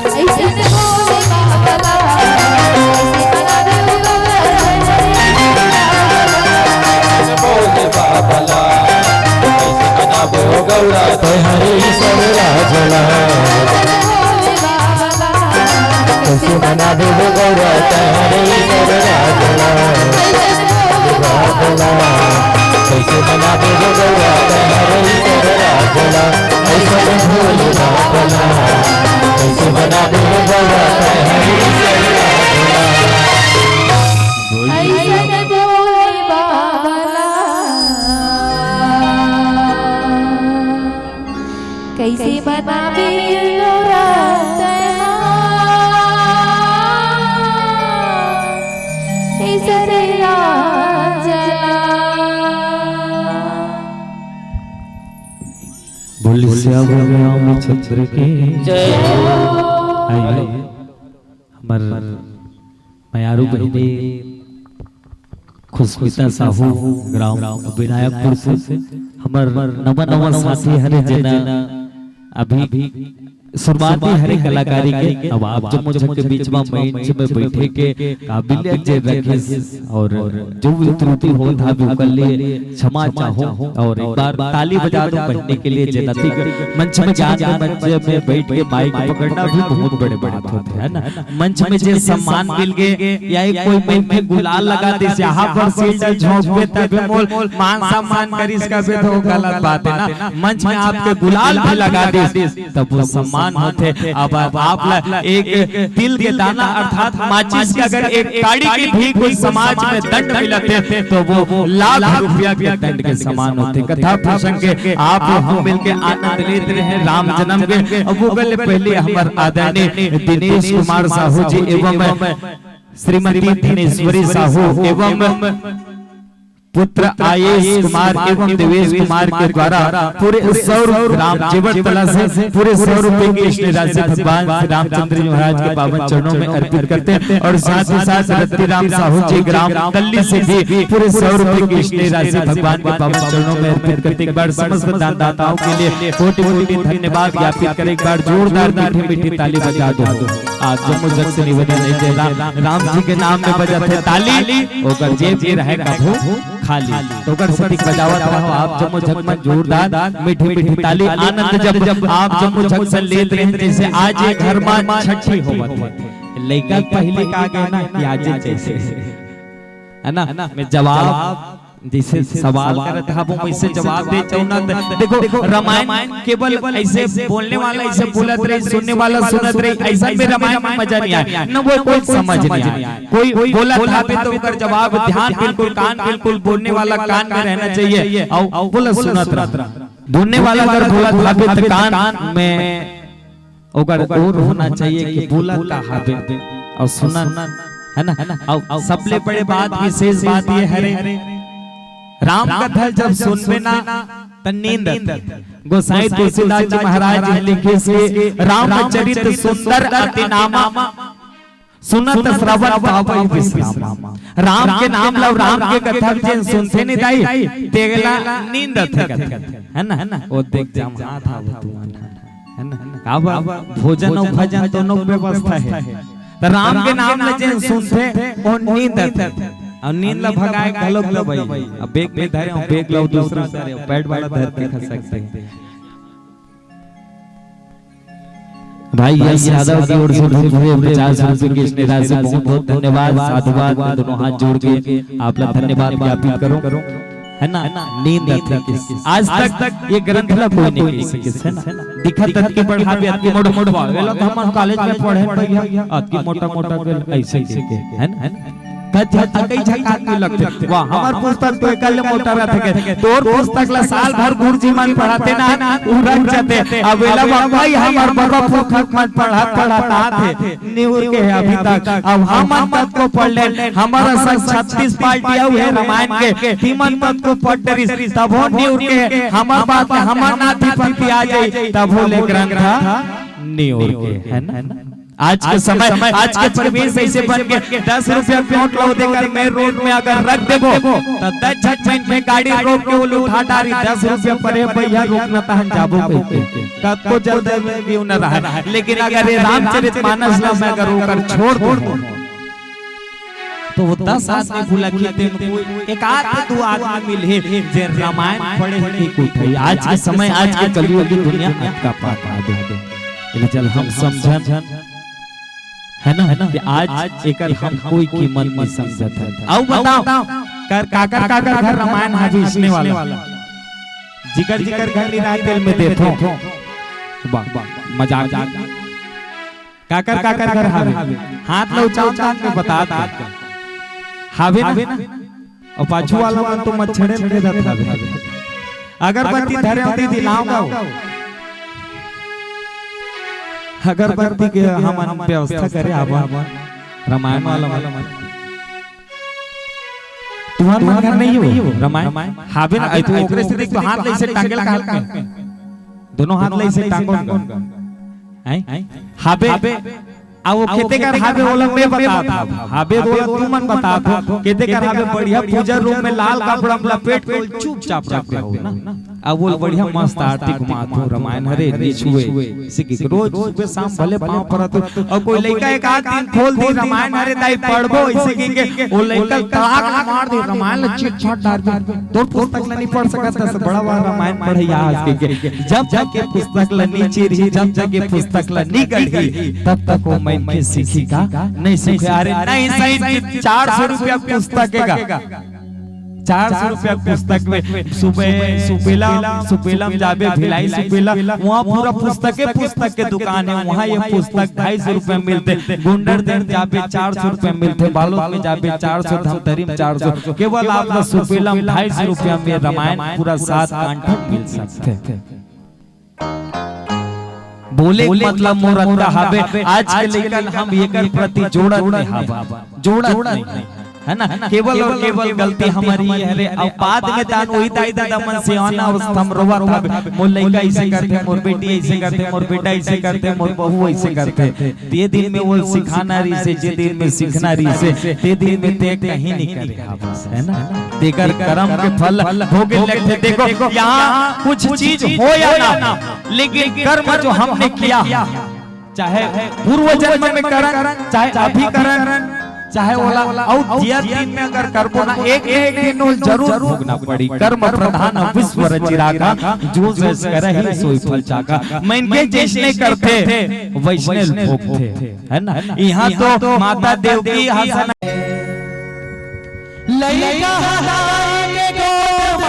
कइसे मनाबे हो गौरा तोहरे ईसर राजला। राजला। कइसे मनाबे हो गौरा तोहरे ईसर राजला। अइसन भोले बाबला। कइसे मनाबे हो गौरा तोहरे ईसर राजला। अइसन भोले बाबला। कइसे मनाबे नवरात हे सरे राजा। बोलिए सियावर रामचंद्र की जय। आइए, हमर मयारू बहिनी खुशमिता साहू, ग्राम विनायकपुर से हमर नवा नवा साथी हरे, जेना अभी शुरुआती हरे कलाकारी के। अब आप जम्मो झन के बीच में मंच में बैठे के काबिलियत जे रखिस और जो भी त्रुटि होत हावे ओकर लिए क्षमा चाहूं और एक बार ताली बजा दो बहिनी के लिए, जेन अतिक मंच में ज्ञान के मंच में बैठ के माइक पकड़ना भी बहुत बड़े बात होथे, है ना। मंच में जे सम्मान मिल गे या एक कोई मुंह में गुलाल लगा दे, जहां पर सीट झोंकबे तबे मोल मान सम्मान करिस कबे तो गलत बात है ना। मंच में आपके गुलाल भी लगा दे तब वो सम्मान होथे। अब आप ला एक तिल के दाना अर्थात माचिस के अगर एक काड़ी के भी कोई समाज में दंड मिलथे तो वो लाख रुपया के दंड के समान होथे। कथा प्रसंग के आप हम मिलके आनंद लेत रहे राम जन्म के। अब वो गले पहले हमर आदरणीय दिनेश कुमार साहू जी एवं श्रीमती धनेश्वरी साहू एवं पुत्र आयुष कुमार एवं देवेश कुमार के द्वारा पूरे सौ ग्राम जेवर तला से पूरे सौ रुपए की स्नेह राशि भगवान श्री रामचंद्र जी महाराज के पावन चरणों में अर्पित करते हैं और साथ ही साथ रत्ती राम साहू जी ग्राम कल्ली से भी पूरे सौ रुपए की स्नेह राशि भगवान के पावन चरणों में अर्पित करते। एक बार समस्त दानदाताओं के लिए कोटि कोटि धन्यवाद ज्ञापित करें। एक बार जोरदार मीठी मीठी ताली बजा दो। आप जम्मो जग से निवेदन है, जय राम, राम जी के नाम में बजाथे ताली, ओकर जेब में रहे कभू खाली। तो ओकर सेती बजावत रहो आप जम्मो झन मन जोरदार मीठी मीठी ताली। आनंद जब आप जम्मो झन लेत रहे, जैसे आज ये घर में छठी होवत हे। लइका पहले का कहना कि आज जैसे, है ना, मैं जवाब जैसे सवाल करत हबो, वैसे जवाब दे चौना। देखो, रामायण केवल ऐसे बोलने वाला ऐसे बोलत रही, सुनने वाला सुनत रही, ऐसा में रामायण में मजा नहीं आए, न वो कोई समझ नहीं आए। कोई बोलत हबे तो ओकर जवाब ध्यान बिल्कुल, कान बिल्कुल, बोलने वाला कान में रहना चाहिए। और बोला सुनत रहा, बोलने वाला अगर बोलत हबे तो कान में ओकर ओर होना चाहिए कि बोला का हबे और सुनन, है ना? और सबले बड़े बात, विशेष बात ये हरे, राम कथा जब सुनबे ना त नींद आथे। गोसाई तुलसीदास जी महाराज जी लिखे से रामचरित सुंदर अति नामा, सुनत श्रवण पावई विश्राम। राम के नाम ल, राम के कथा जेन सुनथे नहीं दाई, तेला नींद आथे कथे, है ना? ओ देख, जम्हात हव तुमन, है ना? काबर? भोजन अउ भजन दोनों व्यवस्था हे। त राम के नाम ल जेन सुनथे, ओ नींद आथे। अउ नींद ल भगाए घलोक दवाई। अब bag में धरे हो, bag ला दूसरा धरे हो, pad वाला धर के खसकथे। भाई यश यादव की ओर से भेंट हुए पचास रुपए की इस निराश से बहुत बहुत धन्यवाद, साधुवाद, मैं दोनों हाथ जोड़ के आप ला धन्यवाद ज्ञापित करूं, है ना? नींद आथे किस, आज तक ये ग्रंथ ला कोई नहीं कह सकिस, है ना? दिखत अतकी बढ़ा भी अतकी मोटा मोटा, वेला तो हम college में पढ़े भैया, अतकी मोटा मोटा के ऐसे के, है ना? कत झ-, कई झकात में लगथे। वाह, हमर पुस्तक तो एकल मोटा रथे के। तोर पुस्तक ला साल भर गुरुजी मन पढ़ाते ना, उरक जते। अब एला बकवाई हमर बबा पुरखा मन पढ़त पढ़त आत हे। निउर के हे अभी तक। अब हमन तक को पढ़ लेन, हमर संग छत्तीस पार्टी अउ हे रामायण के, तिमन तक को पढ़ डरिस, तभो निउर के हे, हमर बात के, हमर नाती पति आ जाई, तभो ले ग्रंथ निउर के, है ना? आज के समय, आज के परिवेश ऐसे बन के दस रुपया के नोट ला देकर main road में अगर रख देबो, त दस झन मन के गाड़ी रोक के वो उठा डारी, "दस रुपया परे भैया, रोकना तहन जाबो," कहिके। कतको जल्द में भी न रहा, लेकिन अगर ये रामचरित मानस ला मैं अगर ओकर छोड़ दूं, तो वो दस आदमी भुला के तेम कोई एक आध दो आदमी मिलही, जे रामायण पढ़े हे एक उठाई। आज के समय, आज के कलयुग की दुनिया अटका पाता दे। लेकिन चल हम समझन, है ना, कि आज एकर हम कोई कीमत नहीं समझत है। अउ बताओ, कर काकर काकर घर रामायण हावे इसने वाला, जिकर जिकर घर नहीं रहा तेल में देथो। वाह, मजाक। काकर काकर घर हावे, हाथ ला ऊंचा ऊंचा के बता दे। हावे ना? अउ पाछू वाला मन तो मच्छरे में खेदत हावे। अगरबत्ती धरे होती दिलाओ का? अगरबत्ती के हमन व्यवस्था करे आवा, रामायण वाला मन। तुम्हार मन घर नहीं हो रामायण? हावे ना, आई तो ओकरे से देख तो हाथ ले इसे टांगेल का हाथ में। दोनों हाथ ले इसे टांगो। हैं? हावे, आ वो केते कर हावे ओला मैं बतात हूँ। हावे ओला तुमन बतात हो। केते कर हावे बढ़िया पूजा रूम में लाल कपड़ा में लपेट के चुपचाप रख दे हो ना। अब वो बढ़िया मस्त आरती घुमात हो, रामायण हरे नहीं छुए। इसे की रोज सुबह शाम भले पाँव परत हो। और कोई लइका एक आध दिन खोल दी रामायण हरे दाई पढ़बो, इसे की के वो लइका तड़ाक मार दे रामायण ला चिट छाट डार दे। तोर पुस्तक ला नहीं पढ़ सकत हस, बड़ा वाला रामायण पढ़ैया हस के, के। जब तक के पुस्तक ला नहीं चीरही, जब तक के पुस्तक ला नहीं गढ़ही, तब तक वो मनखे सीखही का? नहीं सीखे। अरे नहीं सही, चार सौ रुपया पुस्तक हे का? चार सौ रुपया पुस्तक में सुबह सुपेला, सुपेला में जाबे, भिलाई सुपेला, वहाँ पूरा पुस्तक के, पुस्तक के दुकान हे, वहाँ ये पुस्तक ढाई सौ रुपया मिलथे। गुंडरदेही जाबे चार सौ रुपया मिलथे, बालोद में जाबे चार सौ, धमतरी में चार सौ, केवल आप ला सुपेला में ढाई सौ रुपया में रामायण पूरा सात कांड मिल सकथे। बोले के मतलब मोर अतका हावे, आज के लइकन हम एकर प्रति जोड़त नहीं हावा, जोड़त नहीं, है ना? केवल और केवल गलती हमारी ये हरे। अब बाद में तान वही दाई ददा मन से आना अवस्था में रोवत हावे, मोर लइका ऐसे करथे, मोर बेटी ऐसे करथे, मोर बेटा ऐसे करथे, मोर बहू ऐसे करथे। ते दिन में वो सिखाना रहिसे, जे दिन में सीखना रहिसे, ते दिन में ते कहीं नहीं करे हावस, है ना? तेकर कर्म के फल भोगे लगथे। देखो, यहाँ कुछ चीज हो या ना, लेकिन कर्म जो हमने किया, चाहे पूर्व जन्म में करन, चाहे अभी करन, चाहे ओला अउ जियत दिन में अगर करबो ना, एक न एक दिन ओला जरूर भोगना पड़ी। कर्म प्रधान विश्व रचिराखा, जो जस करहि सोई फल चाखा। मनखे जइसने करथे, वइसने भोगथे, है ना? इहाँ तो माता देवकी हसन लइका हराए के गोद म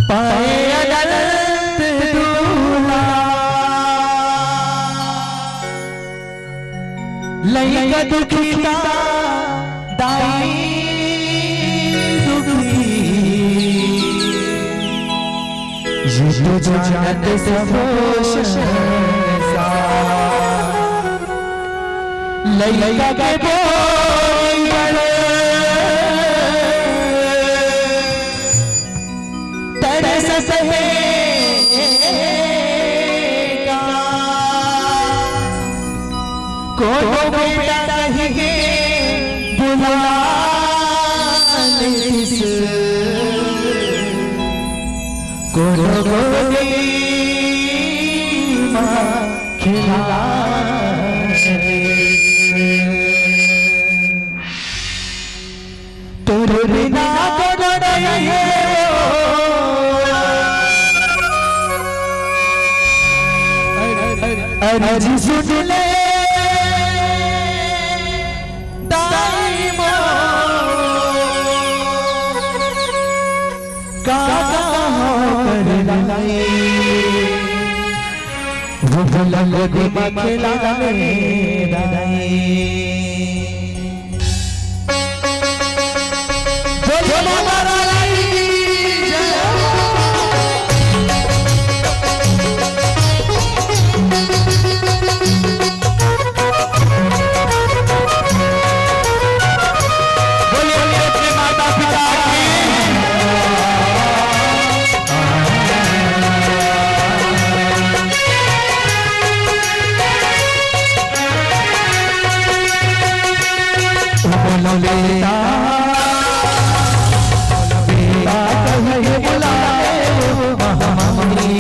पाए अनंत दूल्हा। लइका दुखी त दाई दुखी, ये तो जानत सबो संसार। लइका के बोल बड़े तरस सहे का। कोनो बेटा कहिके बुला लेतिस, कोनो गोदी मा खेला लेतिस। तोर बिना कोनो नइ हे ओ। अरे जी सुन ले दाई मोर, का हो कर लाई, वो भलक दिमाग खेला ले दाई। बोलो माता रानी की जय। बोलिए, बोलिए अपने माता पिता की। बोलो बेटा, बेटा कह के बुला ले वो महामारी।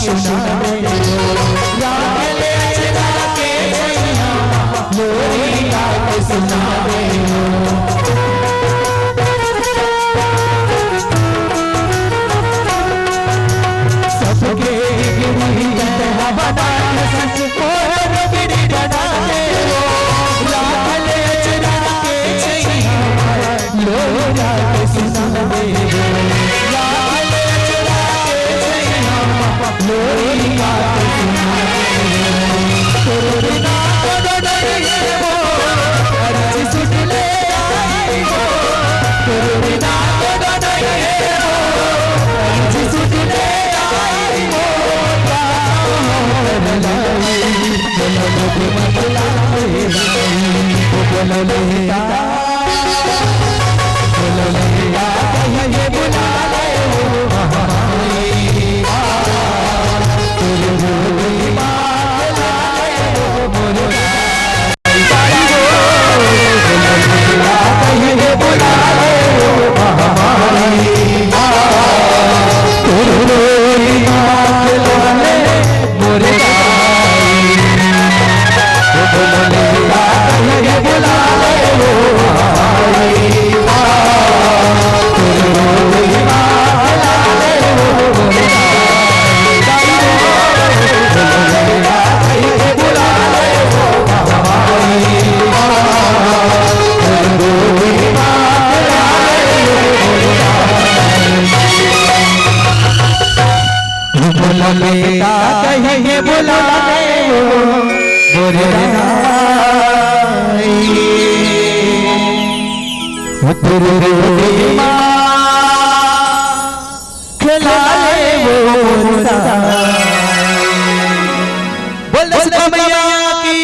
सुना दे हो, राग ले अचरा के छैया, लोरी गा के सुना दे हो। सबके गिरी हवा बना के सच मोर बिगड़ी बना दे हो, राग ले अचरा के छैया, लोरा के सुना दे हो, लाल चुरा के छैया, लोरी गा के सुना दे हो। तोर बिना कोनो नहीं हो, अर्जी सुट ले आई हो। तोर बिना कोनो नहीं हो, अर्जी सुट ले आई हो। बोलो, बोलो, बोलो, बोलो, बोलो, बोला बेटा कहीं के बोला ले वो, बोले राई। वो तेरे रे माँ खिला ले वो मुर्गा। बोल दस मैया की।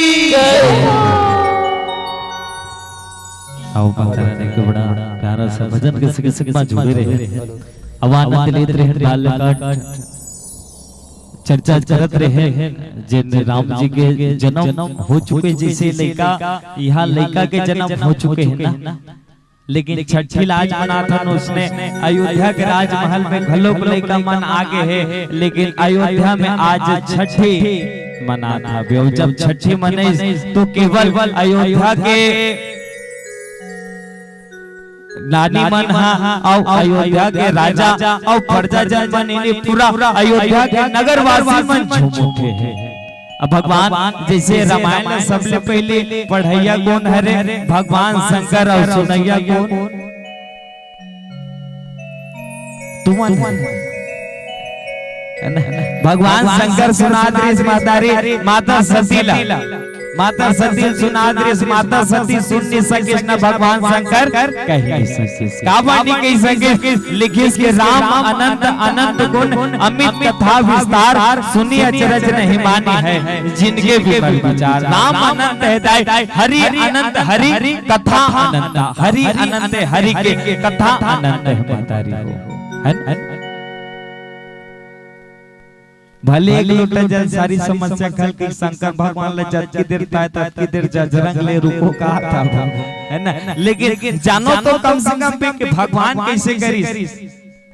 आओ माता रानी के बड़ा प्यारा सा भजन के संग संग मा जुड़े रहे। अब आनंद लेत रहे बालक चर्चा करत रहे, जेन राम जी के जन्म हो चुके, जैसे लइका, यहाँ लइका के जन्म हो चुके हे ना, लेकिन छठी ला आज मनाथन, उसने अयोध्या के राजमहल में घलोक लइका मन आ गे हे, लेकिन अयोध्या में आज छठी मनात हवे। अउ जब छठी मने तो केवल अयोध्या के नानी मन हा अउ अयोध्या के राजा अउ प्रजाजन मन, इन्हें पूरा अयोध्या के नगरवासी मन झूम उठे हे। अब भगवान जैसे रामायण ला सबले पहले पढ़ैया कोन हरे? भगवान शंकर। अउ सुनैया कोन? तुमन। है ना? भगवान शंकर सुनात रिहिस माता रे, माता सती ला। माता सती सुनात रिहिस, माता सती सुन नहीं सकिस ना भगवान शंकर कहि नहीं सकिस। काबर नहीं कहि सकिस? लिखिस के राम अनंत अनंत गुण, अमित कथा विस्तार, सुनि अचरज नहीं मानी है जिनके विमल विचार। राम अनंत हे दाई, हरि अनंत, हरि कथा अनंत, हरि अनंत, हरि के कथा अनंत हे महतारी हो। है ना? भले एक लोटा जल सारी समस्या खल के शंकर भगवान ले जतकी देर ताय ततकी देर जजरंग ले रुको कहा था वो, है ना? लेकिन जानो तो कम से कम भी कि भगवान कैसे करिस,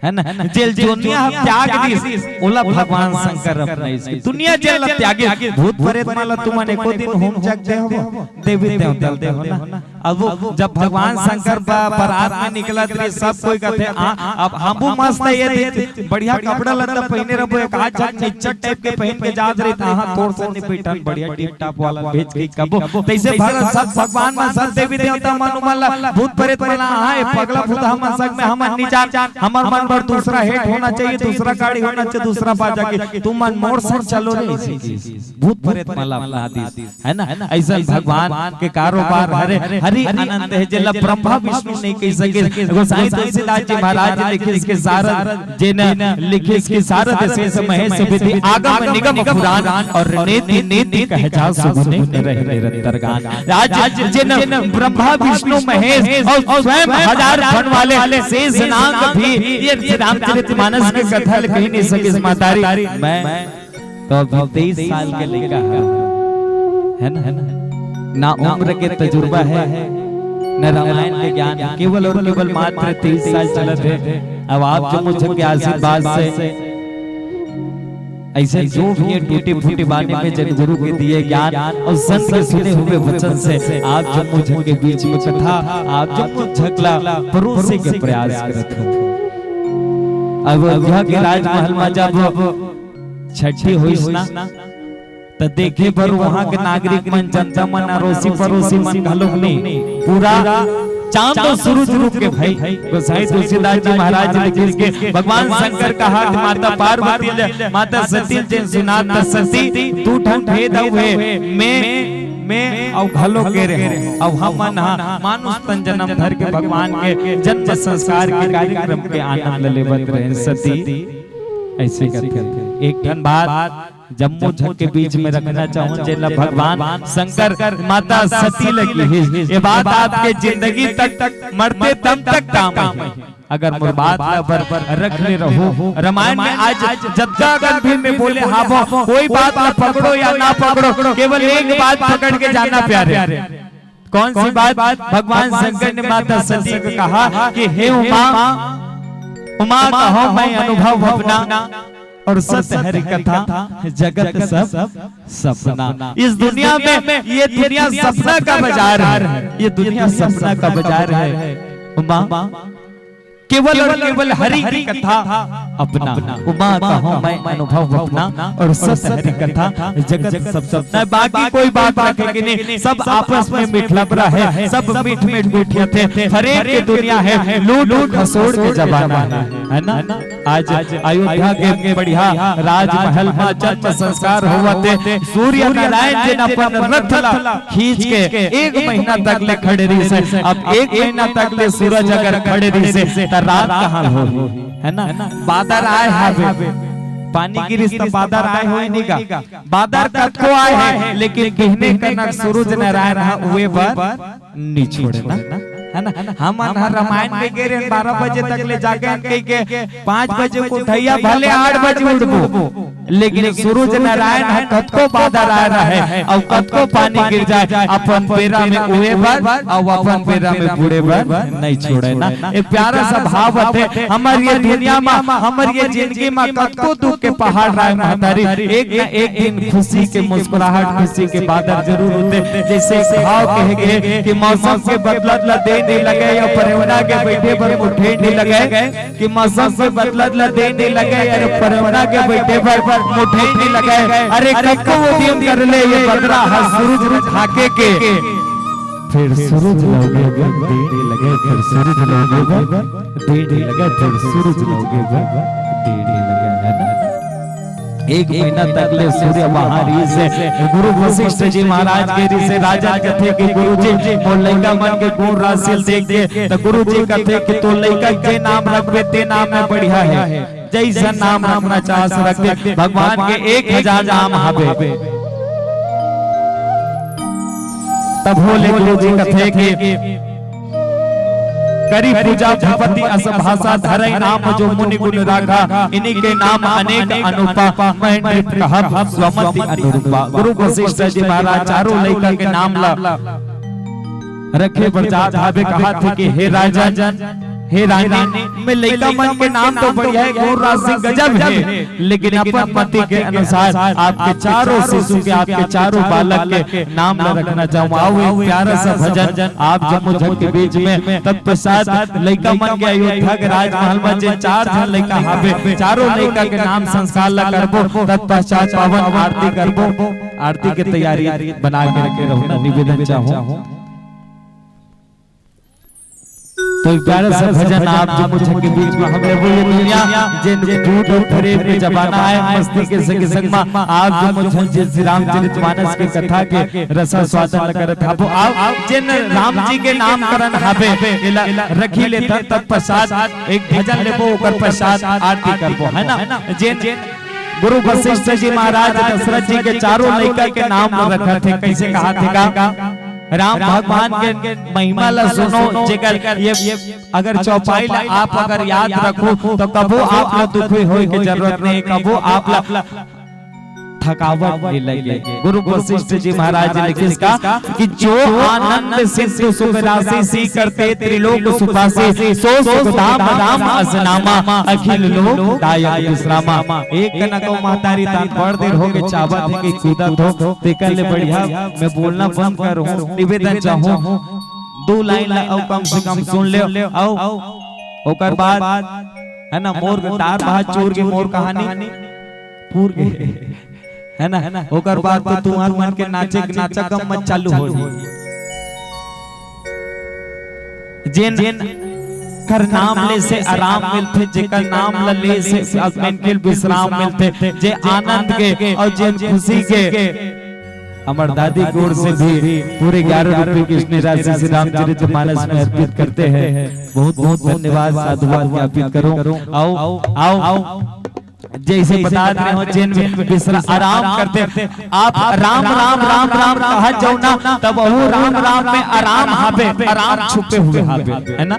है ना? जेल दुनिया ह त्याग दिस, ओला भगवान शंकर अपनाइस। दुनिया जेल ला त्यागिस, भूत प्रेत मन ला तुमन एको दिन हूम जग दे हो, देवी देवता दे हो ना। अब वो जब भगवान शंकर बा-, बारात में निकलत रही, सब कोई कहते, "आ, अब हमू मस्त ये दिन, बढ़िया कपड़ा लत्ता पहिने रहबो, एक आध झन निच्चट टाइप के पहिन के जात रही, त हाँ, तोर सन्नी बैठन बढ़िया टिप टाप वाला भेज के कबो।" तैसे भर सब भगवान मन, सब देवी देवता मन उमन ला, भूत प्रेत मन ला, "हाँ, ये पगला भूत हमन संग में हमन नहीं जान, हमर मन बर दूसरा हेट होना चाहिए, दूसरा गाड़ी होना चाहिए, दूसरा बाजा के, तुमन मोर संग चलो रे।" भूत प्रेत मन ला अपना दिस। है ना? अइसन भगवान के कारोबार हरे, हरि अनंत हे, जेला ब्रह्मा विष्णु नहीं कहि सके। गोसाई तुलसीदास जी महाराज लिखिस के सारद, जेन लिखिस के सारद शेष महेश विधि आगम निगम पुराण अउ नीति नीति कहे जा सुमन रहे निरंतर गान। आज जेन ब्रह्मा विष्णु महेश अउ स्वयं हजार फन वाले शेष नाग भी ये रामचरित मानस के कथा ल कहि नहीं सकिस महतारी। मैं तो अभी तेईस साल के लइका हे, है ना? ना उम्र के तजुर्बा हे, ना रामायण के ज्ञान हे, केवल अउ केवल मात्र तेईस साल चलत हे। अब आप जो मुझे के आशीर्वाद से ऐसे जो भी है टूटे फूटे बानी में जन गुरु के दिए ज्ञान और संत के सुने हुए वचन से आप जम्मो झन के बीच में कथा, आप जम्मो झन ला परोसे के प्रयास करत हूँ। अयोध्या के राजमहल में जब छठी होइस ना, त देखे बर वहां के नागरिक मन, जनता मन, अरोसी परोसी मन घलोक नहीं, पूरा चांद और सूरज रूप के भाई गोसाई तुलसीदास जी महाराज जी लिखिस के भगवान शंकर कहा कि माता पार्वती ले, माता सती ले जेन सुनात, त सती दू ठन भेद हुए, मैं, मैं अउ घलो के रहे, अउ हमन हा मानुष तन जन्म धर के भगवान के जन्म संस्कार के कार्यक्रम के आनंद लेवत रहे सती। ऐसे करके एक ठन बात जम्मो झन के बीच में रखना चाहूं, जेला भगवान शंकर, माता सती लगी है। ये बात आपके जिंदगी तक, तक मरते दम तक काम आही। अगर मोर बात ला बर रख ले रहो, रामायण में आज जतका अकन भी मैं बोले हावो, कोई बात ला पकड़ो या ना पकड़ो, केवल एक बात पकड़ के जाना प्यारे। कौन सी बात? भगवान शंकर ने माता सती को कहा कि हे उमा, उमा कहो मैं अनुभव अपना, और सत हरि कथा जगत सब सपना। इस दुनिया में ये दुनिया सपना का बाजार है, ये दुनिया सपना का बाजार है। उमा केवल और केवल हरि की कथा अपना। उमा कहो मैं अनुभव अपना, और सत हरि कथा जगत सब सपना। बाकी कोई बात रखेगी नहीं, सब आपस में मिठलबरा है, सब मीठ मीठ गोठियाथे। फरेब के दुनिया है, लूट खसोड़ के जमाना है, है ना? आज अयोध्या के बढ़िया राजमहल में जन्म संस्कार होवत हे। सूर्य नारायण जी ने अपन रथ ला खींच के एक महीना तक ले खड़े रहिस हे। अब एक महीना तक ले सूरज अगर खड़े रहिस हे, त रात कहाँ हो, है ना? बादर आए हावे, पानी गिरिस त बादर आए होए नहीं का? बादर कतको आए हे, लेकिन बिहने कनक सूरज नारायण हा उए बर नी छोड़े ना, है ना? हमन ह रामायण में गे रहेन, बारह बजे तक ले जागेन कहि के, पाँच बजे के उठइया, भले आठ बजे उठबो, लेकिन सूरज नारायण ह कतको बादर आए रहे अउ कतको पानी गिर जाए, अपन बेरा में उए बर अउ अपन बेरा में बूड़े बर नहीं छोड़े ना। एक प्यारा सा भाव होथे, हमर ये दुनिया म, हमर ये जिंदगी म कतको दुख के पहाड़ राय महतारी, एक न एक दिन खुशी के मुस्कुराहट, खुशी के बादर जरूर होथे। जैसे एक भाव कहे गे कि मौसम के बदलत ला देर नइ लगे, या परेवना के बैठे बर मुठे नइ लगे, कि मौसम के बदलत ला देर नइ लगे, अरे परेवना के बैठे बर मुठे नइ लगे। अरे कतको उदिम कर ले ये बदरा ह सूरज ढाके के, फिर सूरज लगे बर देर नइ लगे, फिर सूरज लगे बर देर नइ लगे, फिर सूरज लगे बर देर नइ लगे, है ना? एक महीना तक ले सूर्य वहां रहिस हे। गुरु वशिष्ठ जी महाराज के रहिस हे, राजा कथे कि गुरु जी, मोर लइका मन के गुण राशि ल देख दे। त गुरु जी कथे कि तोर लइका के नाम रखबे, ते नाम में बढ़िया हे, जैसन नाम रखना चाहस रख दे। भगवान के एक हजार नाम हवे। तब होले गुरु जी कथे कि करी पूजा भूपति अस भाषा, धरई नाम जो मुनि गुण राखा, इन्हीं के नाम अनेक अनुपा, मैं नृप कहब सुमति अनुरूपा। गुरु वशिष्ठ जी महाराज चारों लइका के नाम ला रखे बर जात हावे, कहाथे कि हे राजन, हे रानी, मैं लइका मन के नाम तो बढ़िया हे, गुण राशि गजब हे, लेकिन अपन मति के अनुसार आपके चारों शिशु के, आपके चारों बालक के नाम ला रखना चाहूं। आओ एक प्यारा सा भजन आप जम्मो झन के बीच में। तत्पश्चात लइका मन के अयोध्या के राजमहल में जे चार झन लइका हावे, चारों लइका के नाम संस्कार ला करबो। तत्पश्चात पावन आरती करबो। आरती के तैयारी बना के रखे रहो ना, निवेदन चाहूं। तो एक प्यारा सा भजन आप जम्मो झन के बीच में। हमरे वो ये दुनिया जेन झूठ और फरेब के जमाना हे, मस्ती के संग संग में आप जम्मो झन जे श्री रामचरित मानस के कथा के रसा स्वादन करत हाबो। आप जेन राम जी के नामकरण हावे, एला रखी लेथन, तत्पश्चात एक भजन लेबो, ओकर पश्चात आरती करबो, है ना? जेन गुरु वशिष्ठ जी महाराज दशरथ जी के चारों लइका के नाम रखत हे, कैसे कहाथे गा? राम भगवान के महिमा ला सुनो, जेकर ये अगर चौपाई ला आप अगर याद रखो, तो कभू आप ला दुखी होए के जरूरत नहीं, कभू आप ला थकावट नहीं लगे। गुरु वशिष्ठ जी महाराज जी लिखिस का कि जो आनंद सिंधु सुख राशि, सी करते त्रिलोक सुखासी, सो सुख धाम राम अस नामा, अखिल लोक दायक विश्रामा। एक कना को महतारी तान बड़ देर हो गे चावत हे कि कूदत हो, तेकर ले बढ़िया मैं बोलना बंद करूँ, निवेदन चाहूँ, दो लाइन ला अउ कम से कम सुन ले, अउ ओकर बाद, है ना, मोर दार भात चूर के मोर कहानी पूर गे, है ना। ओकर बाद तो तुंहर मन के नाचे, नाचा गम्मत चालू हो जाही। जेन कर नाम ले से आराम मिलथे, जेकर नाम ल ले से मन के विश्राम मिलथे, जे आनंद के अउ जेन खुशी के, हमर दादी गोर से भी पूरे ग्यारह रुपए की स्नेह राशि श्री रामचरित मानस में अर्पित करते हैं। बहुत बहुत धन्यवाद, साधुवाद ज्ञापित करूं। आओ, आओ, जैसे बता रहे हो, जेन विश्रा-, आराम करते, आप राम, राम, राम, राम कहत जाओ ना, तब वो राम, राम में आराम हावे, आराम छुपे हुए हावे, है ना?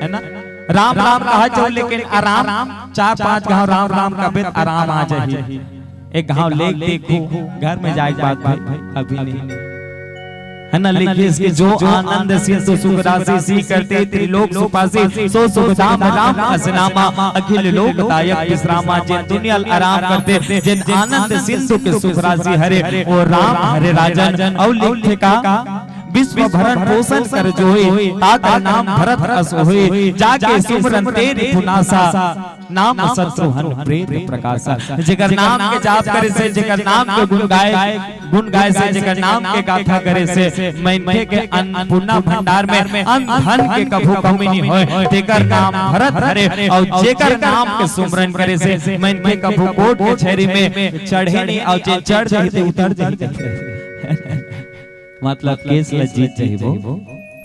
राम, राम कहत जाओ, लेकिन आराम, चार पांच घाव राम, राम कहबे, आराम आ जाही। एक घाव लेख देखो, घर में जाए के बाद भाई, अभी नहीं। है ना, लिखिस कि जो आनंद सिंधु सुख राशि, सी करते त्रिलोक सुखासी, सो सुख धाम राम अस नामा, अखिल लोक दायक विश्रामा। जेन दुनिया ल आराम करते, जेन आनंद सिंधु के सुख राशि हरे, वो राम हरे राजन। अउ लिखथे का, विश्व भरण पोषण कर जोई, ताकर नाम भरत अस होई, जाके सिमरन तेरी पुनासा, नाम शत्रुघ्न प्रेत प्रकाशा। जेकर नाम के जाप करे से, जेकर नाम के गुण गाए, गुण गाए से, जेकर नाम के गाथा करे से, मनखे के अन्नपूर्णा भंडार में अन्न धन के कभू कमी नहीं होय। तेकर नाम भरत हरे, अउ जेकर नाम के सुमरन करे से, मनखे कभू कोर्ट कचहरी में चढ़े नहीं, अउ जे चढ़ जाही ते उतर जाही। मतलब केस ला जीत जाही वो,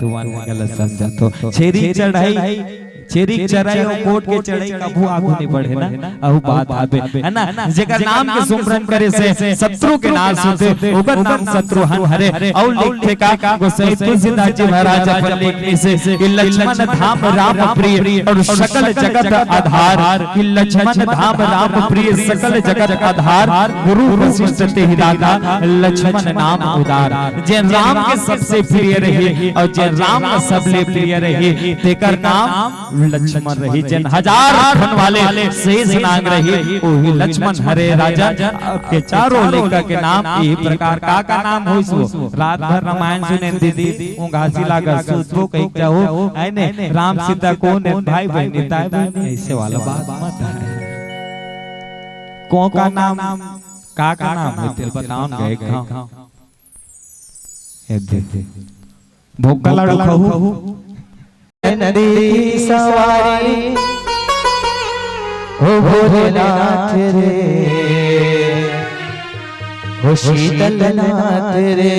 तुमन गलत समझत हो। छेरी चढ़ाई, छेरी चढ़ाई अउ कोर्ट के चढ़ाई कभू आगू नहीं बढ़े ना, अहू बात आबे, है ना? जेकर नाम के सुमरन करे से शत्रु के नाश होथे, ओकर नाम शत्रुघ्न हरे। अउ लिखथे का गोसाई तुलसीदास जी महाराज अपन लिखिस कि लक्ष्मण धाम राम प्रिय अउ सकल जगत आधार, कि लक्ष्मण धाम राम प्रिय सकल जगत आधार, गुरु वशिष्ठ तेहि राखा लक्ष्मण नाम उदार। जेन राम के सबसे प्रिय रही अउ जेन राम के सबले प्रिय रही, तेकर नाम लक्ष्मण रही। जेन हजार फन वाले शेष नाग रही, ओही लक्ष्मण हरे राजन। आपके चारों लइका के नाम इही प्रकार का का नाम होइस वो? रात भर रामायण सुने दीदी, उंघासी लागा सुतबो कहि जाओ, आय ने राम सीता कोन ए भाई बहिनी, ताय बहिनी, ऐसे वाला बात मत है। को का नाम, का का नाम होथे बताओ न गे घाव। ए दे, भोका लाडू खाहू। नंदी की सवारी हो भोलेनाथ रे, हो शीतलनाथ रे।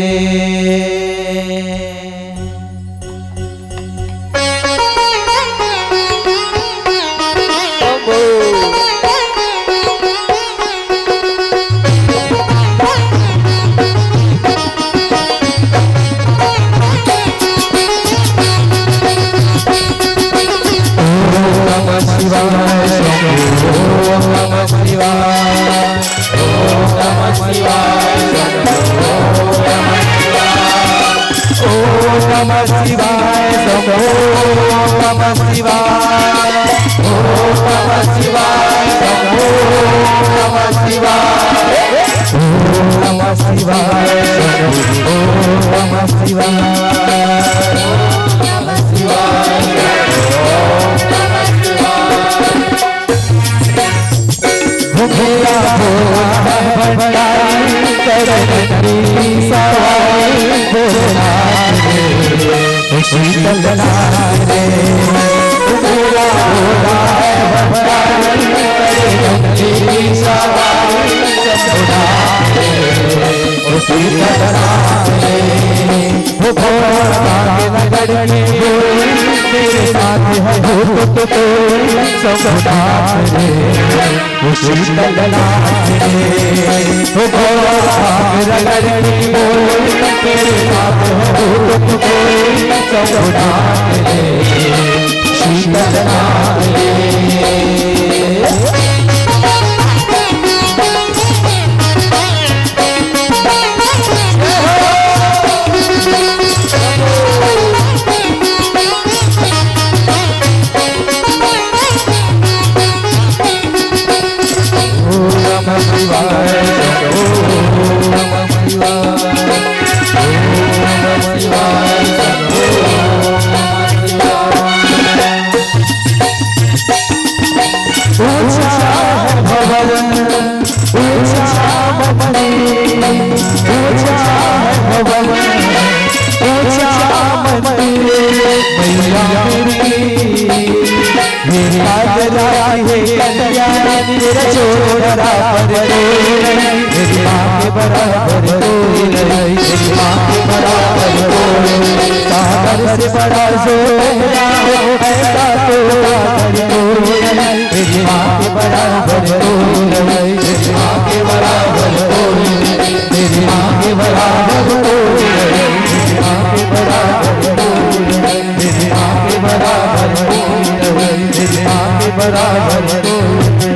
हे काल राखी हे कल्याणी, तेरा छोरा बराबर कोई नहीं, मेरी माँ के बराबर कोई नहीं, मेरी माँ के बराबर कोई नहीं। सागर से बड़ा जो है ना हो, ऐसा तो सागर कोई नहीं, मेरी माँ के बराबर कोई नहीं, मेरी माँ के बराबर कोई नहीं, मेरी माँ के बराबर कोई नहीं, मेरी माँ के बराबर कोई नहीं। मेरी माँ के बराबर कोई नहीं, मेरी माँ के बराबर कोई नहीं।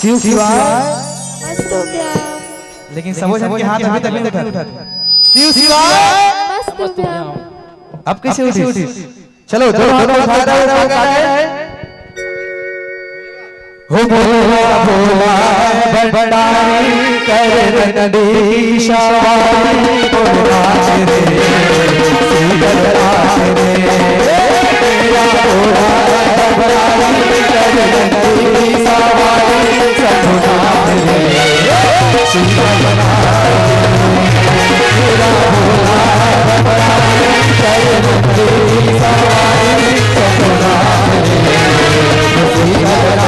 शिव शिवाय। मस्त हो गया। लेकिन सबो झन के हाथ अभी तक नहीं उठा। शिव शिवाय। मस्त हो गया। अब कैसे उठी? चलो, दोनों हाथ उठा रहे हो, उठा रहे हैं। हो भोला भोला भंडारी, कर नंदी सवारी, भोला रे, शीतल रे, तेरा भोला भंडारी, कर नंदी सवारी, शंभुनाथ रे, शीतल रे, तेरा भोला भंडारी, कर नंदी सवारी, शंभुनाथ रे, शीतल रे।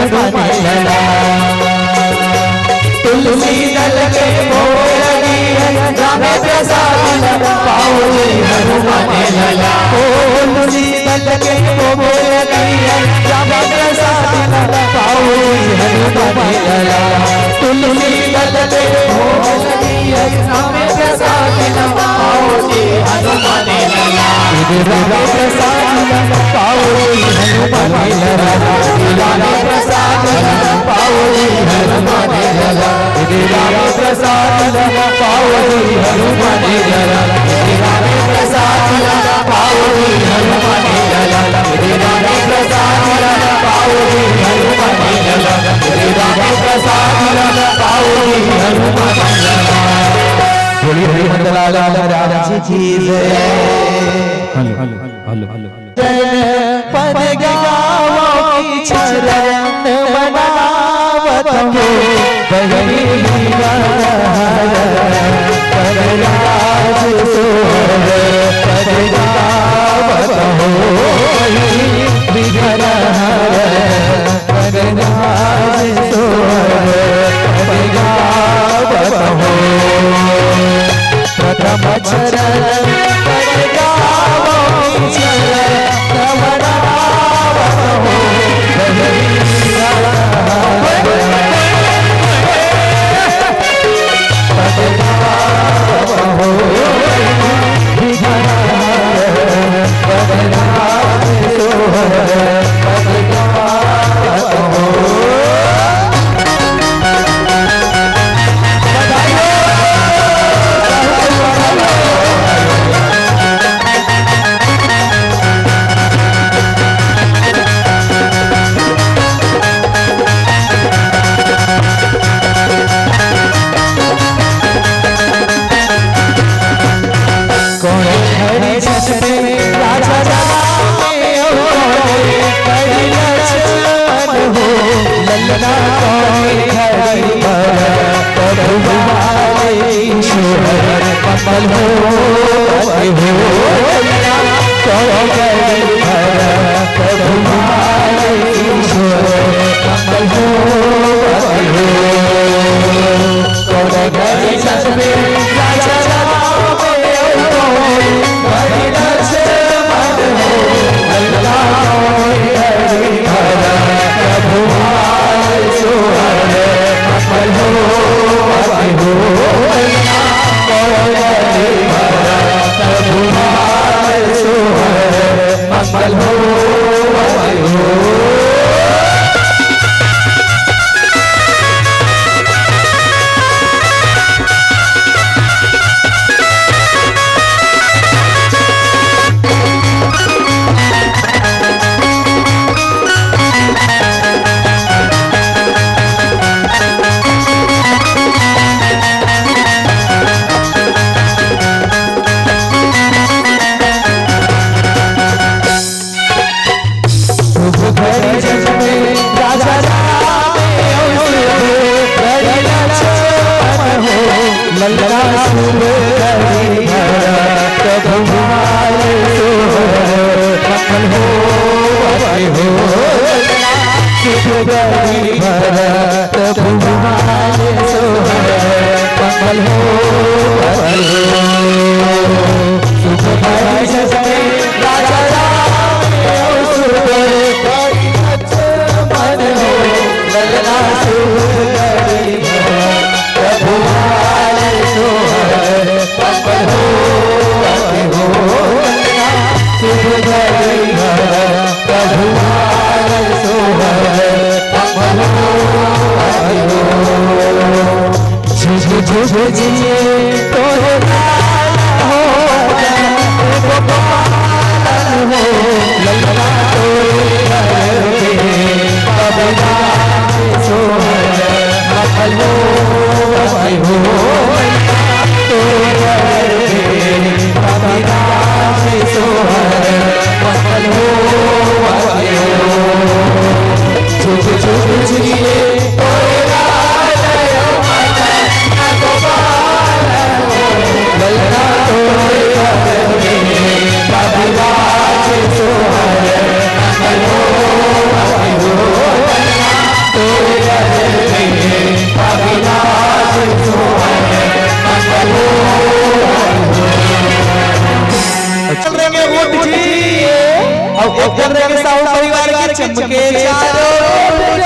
हनुमान लला। तुलसी दल के भोग लगी है, राम प्रसाद न पाओ जी हनुमान लला। ओ तुलसी दल के भोग लगी है, राम प्रसाद न पाओ जी हनुमान लला। तुलसी दल के भोग लगी है, राम प्रसाद न पाओ जी हनुमान लला। राम प्रसाद न पाओ जी हनुमान लला। राम प्रसाद न पाओ जी हनुमान लला। राम प्रसाद न पाओ जी हनुमान लला। राम प्रसाद न पाओ जी हनुमान लला। राम प्रसाद न पाओ जी हनुमान लला। राम प्रसाद न पाओ जी हनुमान लला। बोलिए हरि मंडल महाराज की जय। Hello, hello, hello, hello. पद गावो की चरण मनावत हो, बहिनी पद राज सोहर। पद गावत हो, विघ्न हर, पद राज सोहर। पद गावत हो, प्रथम चरण पद गावो की चरण रमण आवत हो। पद गावत हो, विघ्न हर, पद राज सोहर। पद गावत हो। कोन घड़ी छत पे राजा राम अउ कोन घड़ी लक्ष्मण हो, ललना कोन घड़ी भरत भुआल ईश्वर मंगल होवत हो। ललना कोन घड़ी भरत भुआल ईश्वर मंगल होवत हो। कोन घड़ी छत पे राजा राम अउ कोन घड़ी लक्ष्मण हो, ललना कोन घड़ी भरत भुआल ईश्वर मंगल होवत हो। कोन घड़ी भरत भुआल ईश्वर मंगल होवत हो। शुभ घड़ी छत पे राजा राम अउ शुभ घड़ी लक्ष्मण हो। ललना शुभ घड़ी भरत भुआल ईश्वर मंगल होवत हो। ललना शुभ घड़ी भरत भुआल ईश्वर मंगल होवत हो। शुभ घड़ी छत पे राजा राम अउ शुभ घड़ी लक्ष्मण हो। ललना शुभ घड़ी भरत भुआल ईश्वर मंगल होवत हो। ललना शुभ घड़ी भरत भुआल ईश्वर मंगल होवत हो। झुक झुक जिए तोरे लाल हो, गोपाल हो, ललना तोरे घर में कविराज सोहर मंगल होवत हो। तोरे घर में कविराज सोहर मंगल होवत हो। झुक झुक जिए तोरे लाल हो, गोपाल हो, ललना तोरे घर में कविराज सोहर मंगल होवत हो। एक बार देखिए साहू परिवार के चमके चारों ओर।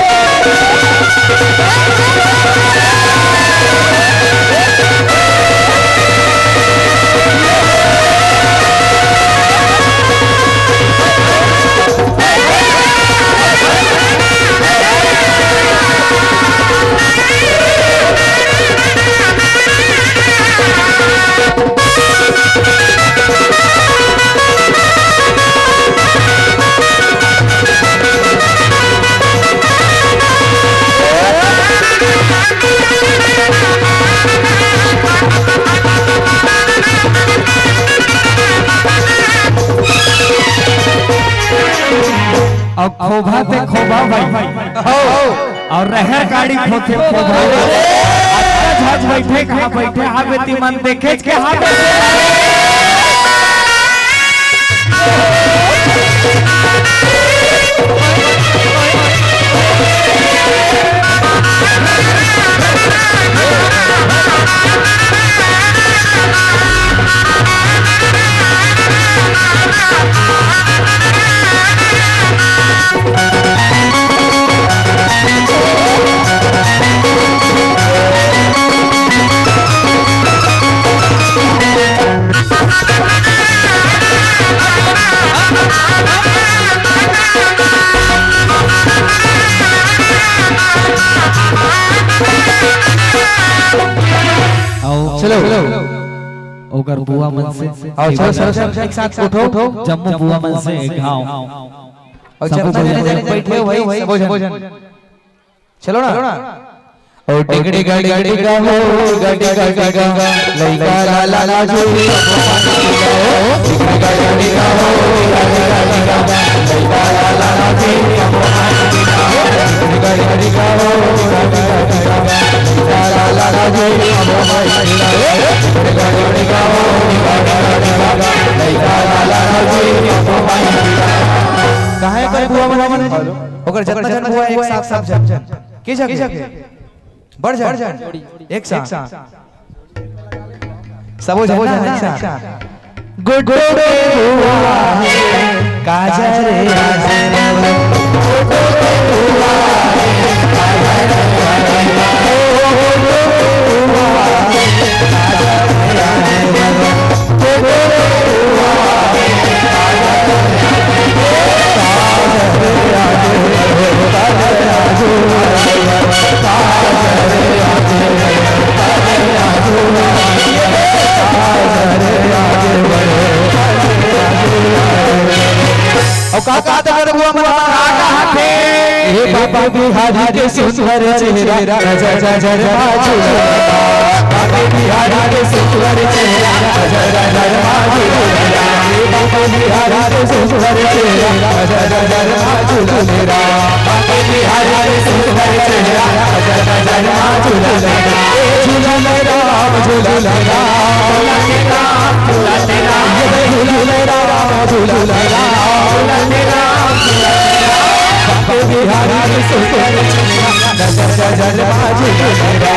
अब खोभा ते खोभा भाई। हो। अउ रहर गाड़ी खोथे खोभा। अच्छा झट बैठे कहाँ बैठे, हाँ बेटी मन देखेच के हाँ बेटी। आओ। चलो। ओकर बुआ मन से आओ, चलो, चलो, चलो, एक साथ उठो। जम्मो बुआ मन से एक घाव। और सबो जन, जन, जन, जन बैठे हो भाई, सबो जन। चलो ना। ओ टिकड़ी गाड़ी गाड़ी का हो, गाड़ी गाड़ी का, लइका ला ला ला जो, टिकड़ी गाड़ी गाड़ी का हो, गाड़ी गाड़ी का, लइका ला ला ला जो, टिकड़ी गाड़ी गाड़ी का हो, गाड़ी गाड़ी का, लइका ला ला ला जो, टिकड़ी गाड़ी गाड़ी का हो, गाड़ी गाड़ी का, लइका ला ला ला जो। कहाँ है पर बुआ मन? ओकर जतना जन बुआ एक साथ सब जन। के जन? बड़ जन। एक साथ। सबो जन ना, एक साथ। गुड्डू के बुआ, काजर। अउ का, का तो कर बुआ मन का, का हाथे? हे बाबा बिहारी के सुंदर चेहरा, नजर नजर बाजू। बाबा बिहारी के सुंदर चेहरा, नजर नजर बाजू। हे बाबा बिहारी के सुंदर चेहरा, नजर नजर बाजू मेरा। बाबा बिहारी के सुंदर चेहरा, नजर नजर बाजू मेरा। झूला मेरा, झूला मेरा, झूला मेरा, झूला मेरा। बिहारी के सुंदर चेहरा, नजर नजर बाजू मेरा।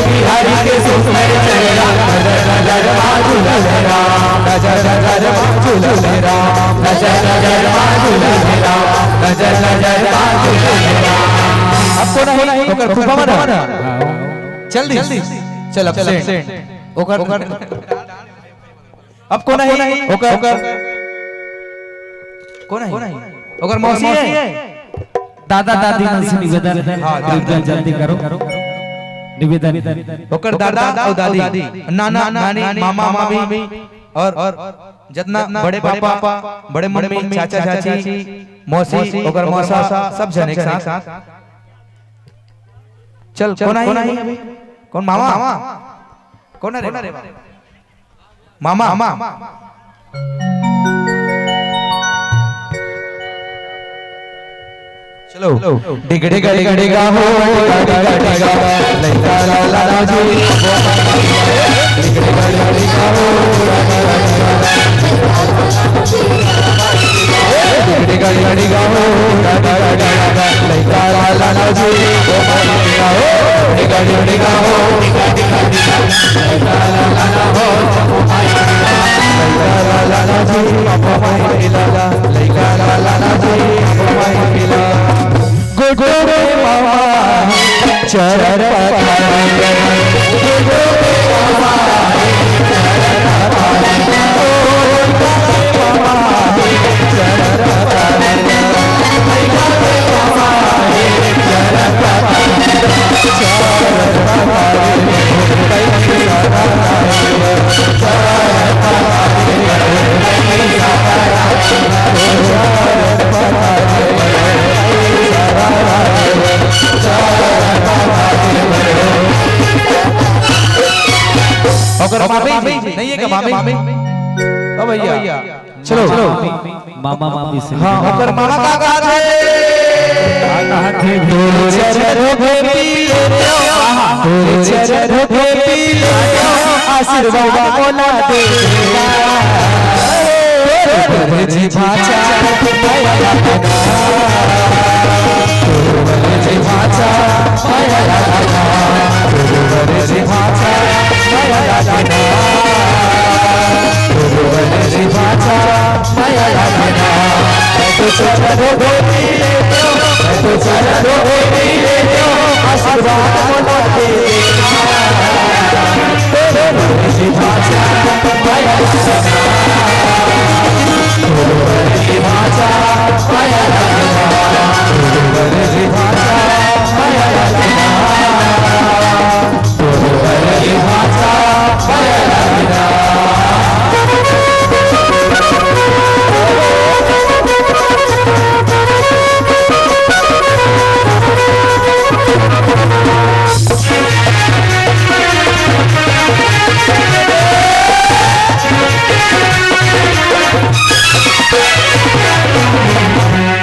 बिहारी के सुंदर चेहरा, नजर नजर बाजू मेरा। नजर नजर बाजू मेरा। नजर नजर बाजू मेरा। नजर नजर बाजू मेरा। अब कोन हे? ओकर फूफा मन। चल दी। चल, अब से। ओकर, ओकर अब कोन हे? ओकर, ओकर कोन हे? ओकर मौसी हे? दादा दादी मन से निवेदन, हाँ, कृपया जल्दी करो। निवेदन। ओकर दादा अउ दादी, नाना नानी, मामा मामी अउ जतना बड़े पापा, बड़े मम्मी, चाचा चाची, मौसी, ओकर मौसा, सब झन एक साथ। चल, कोन हे अभी? कोन मामा? कोन हे रे? मामा, मामा। चलो। डिगडिगा, डिगडिगा हो, डिगडिगा, डिगडिगा, लइका ला ला ला जी। डिगडिगा, डिगडिगा हो, डिगडिगा, डिगडिगा, डिगडिगा हो, डिगडिगा, डिगडिगा, लइका ला ला ला जी। डिगडिगा, डिगडिगा हो, डिगडिगा, डिगडिगा, लइका ला ला ला हो। लइका ला ला ला जी, पापा माई ला ला, लइका ला ओकर मामी जी, नहीं है क्या मामी? ओ भैया, चलो। मामा मामी से। हाँ, ओकर मामा का कहा थे? का कहा थे? दो चार रोपे पी लेते हो, दो चार रोपे पी लेते हो, आशीर्वाद बोला दे। जी भाचा, जी भाचा, जी भाचा, जी भाचा,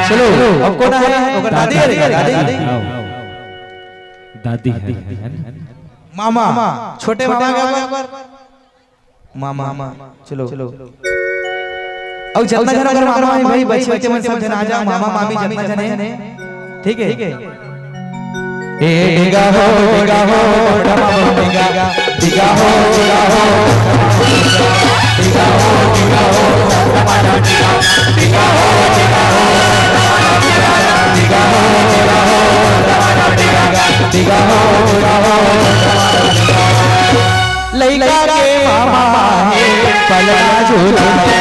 चलो, अब कौन है? ओकर दादी है, दादी। दादी है, है ना? मामा, छोटे मामा के ऊपर। मामा, चलो। अब जितना जन अगर मामा है भाई, बच्चे बच्चे मन सब जन आ जाओ, मामा मामी जितना जन है, ठीक है? ए डिगा हो, डिगा हो, डमा हो डिगा, डिगा हो, डिगा हो, डिगा हो, डिगा हो, डिगा हो, डिगा हो, डिगा हो, डिगा हो, डिगा हो, डिगा हो, डिगा हो। लइका के मामा हे, पलना झूला हे।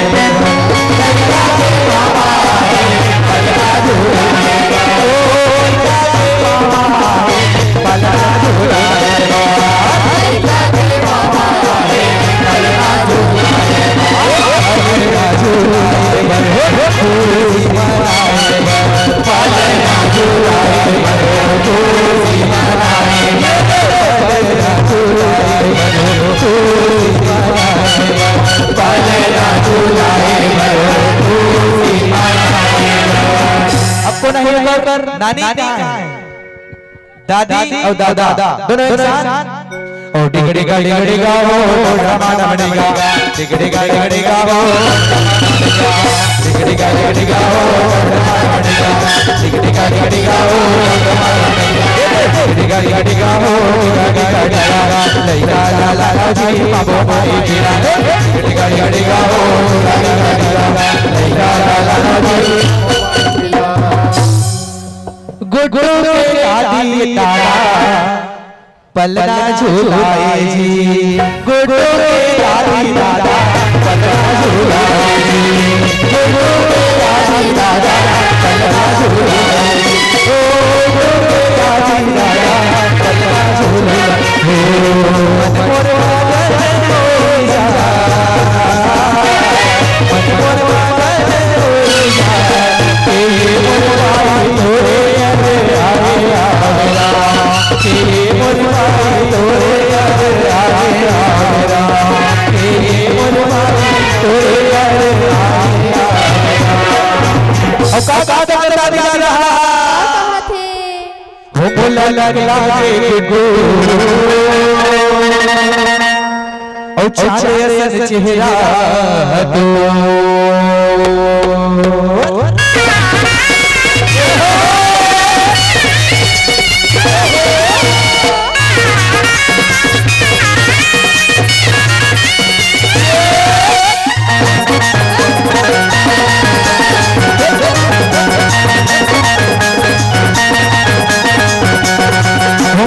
लइका के मामा हे, पलना झूला हे। ओ, लइका के मामा हे, पलना झूला हे। लइका के मामा हे, पलना झूला हे। पलना झूला हे, पलना झूला हे। अब कोन हे ओकर नानी? दादी अउ दादा दोनों एक साथ। ओ डिग डिग डिग डिग ओ, डमा डम डिगा। डिग डिग डिग डिग ओ, डिग डिग डिग डिग ओ, डमा डम डिगा। डिग डिग डिग डिग ओ, डिग डिग डिग डिग ओ, डिग डिग डिग। लइका ला ला ला जी बाबू माई जी ला। डिग डिग डिग डिग ओ, डिग डिग डिग। लइका ला ला ला जी। गुड्डू के दादी दादा पलना झूलाए जी, गुड्डू के दादी दादा पलना झूलाए जी, गुड्डू के दादी दादा पलना झूलाए जी, ओ गुड्डू के दादी दादा पलना झूलाए। ओ मन मोर पागल होई जा, मन मोर पागल होई जा, ए मोर भाई तोरे याद आवे आवेला।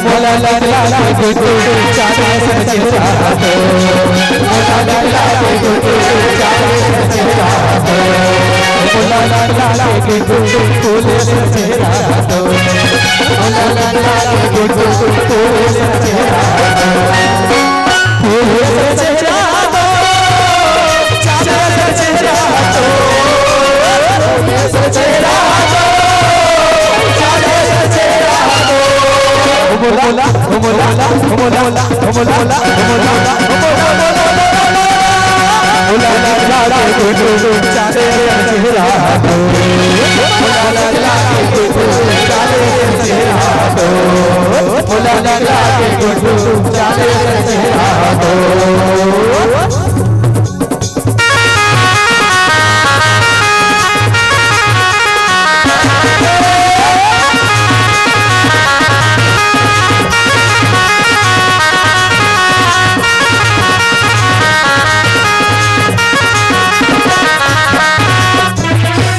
मोला लगला के गुड्डू चांद असन चेहरा तो, मोला लगला के गुड्डू चांद असन चेहरा तो, मोला लगला के गुड्डू फूल असन चेहरा तो, मोला लगला के गुड्डू फूल असन चेहरा तो, फूल असन चेहरा तो, चांद असन चेहरा तो, फूल असन चेहरा तो, चांद असन चेहरा तो।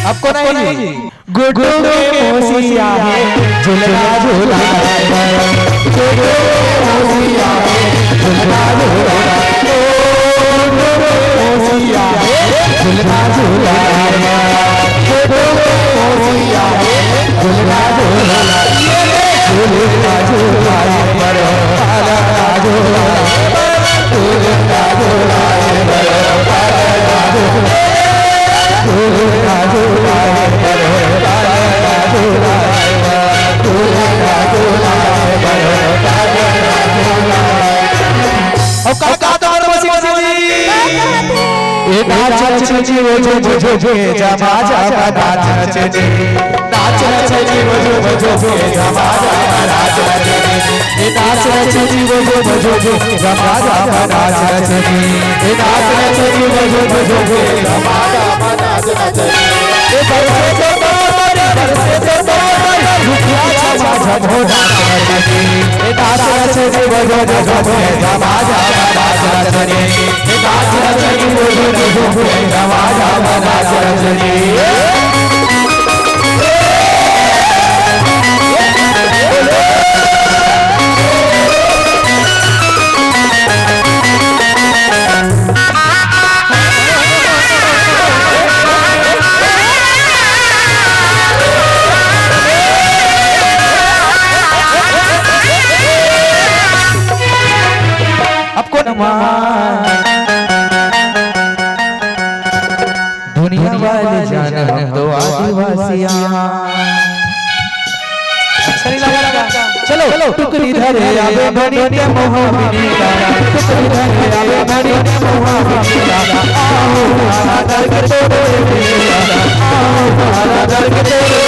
अब कोन आही? गुड्डू के मौसी आहे, झुलना झुला। गुड्डू के मौसी आहे, झुलना झुला। गुड्डू के मौसी आहे, झुलना झुला। गुड्डू के मौसी आहे, झुलना झुला। झुलना झुला, झुलना झुला। अउ का कहत हन मौसी जी? ए नाच नचनी वो जो जो जो के जमा जमा नाच नचनी। नाच नचनी वो जो जो जो के जमा जमा नाच नचनी। ए नाच नचनी वो जो जो जो के जमा जमा नाच नचनी। ए नाच नचनी वो जो जो जो के जमा जमा नाच नचनी। ए बरसे तो तोरी, बरसे तो तोरी, रुखिया छमा छम हो नाच नचनी। ए नाच नचनी वो जो जो जो के जमा जमा नाच नचनी। अब कोन मा दुनिया वाले जान हम तो आदिवासिया। अच्छा नहीं लगा, लगा। चलो, टुकड़ी धरे आवे बनी के मोहा बिनीता, टुकड़ी धरे आवे बनी के मोहा बिनीता। आओ, आदर के तोरे बिनीता, आओ, आदर के तोरे।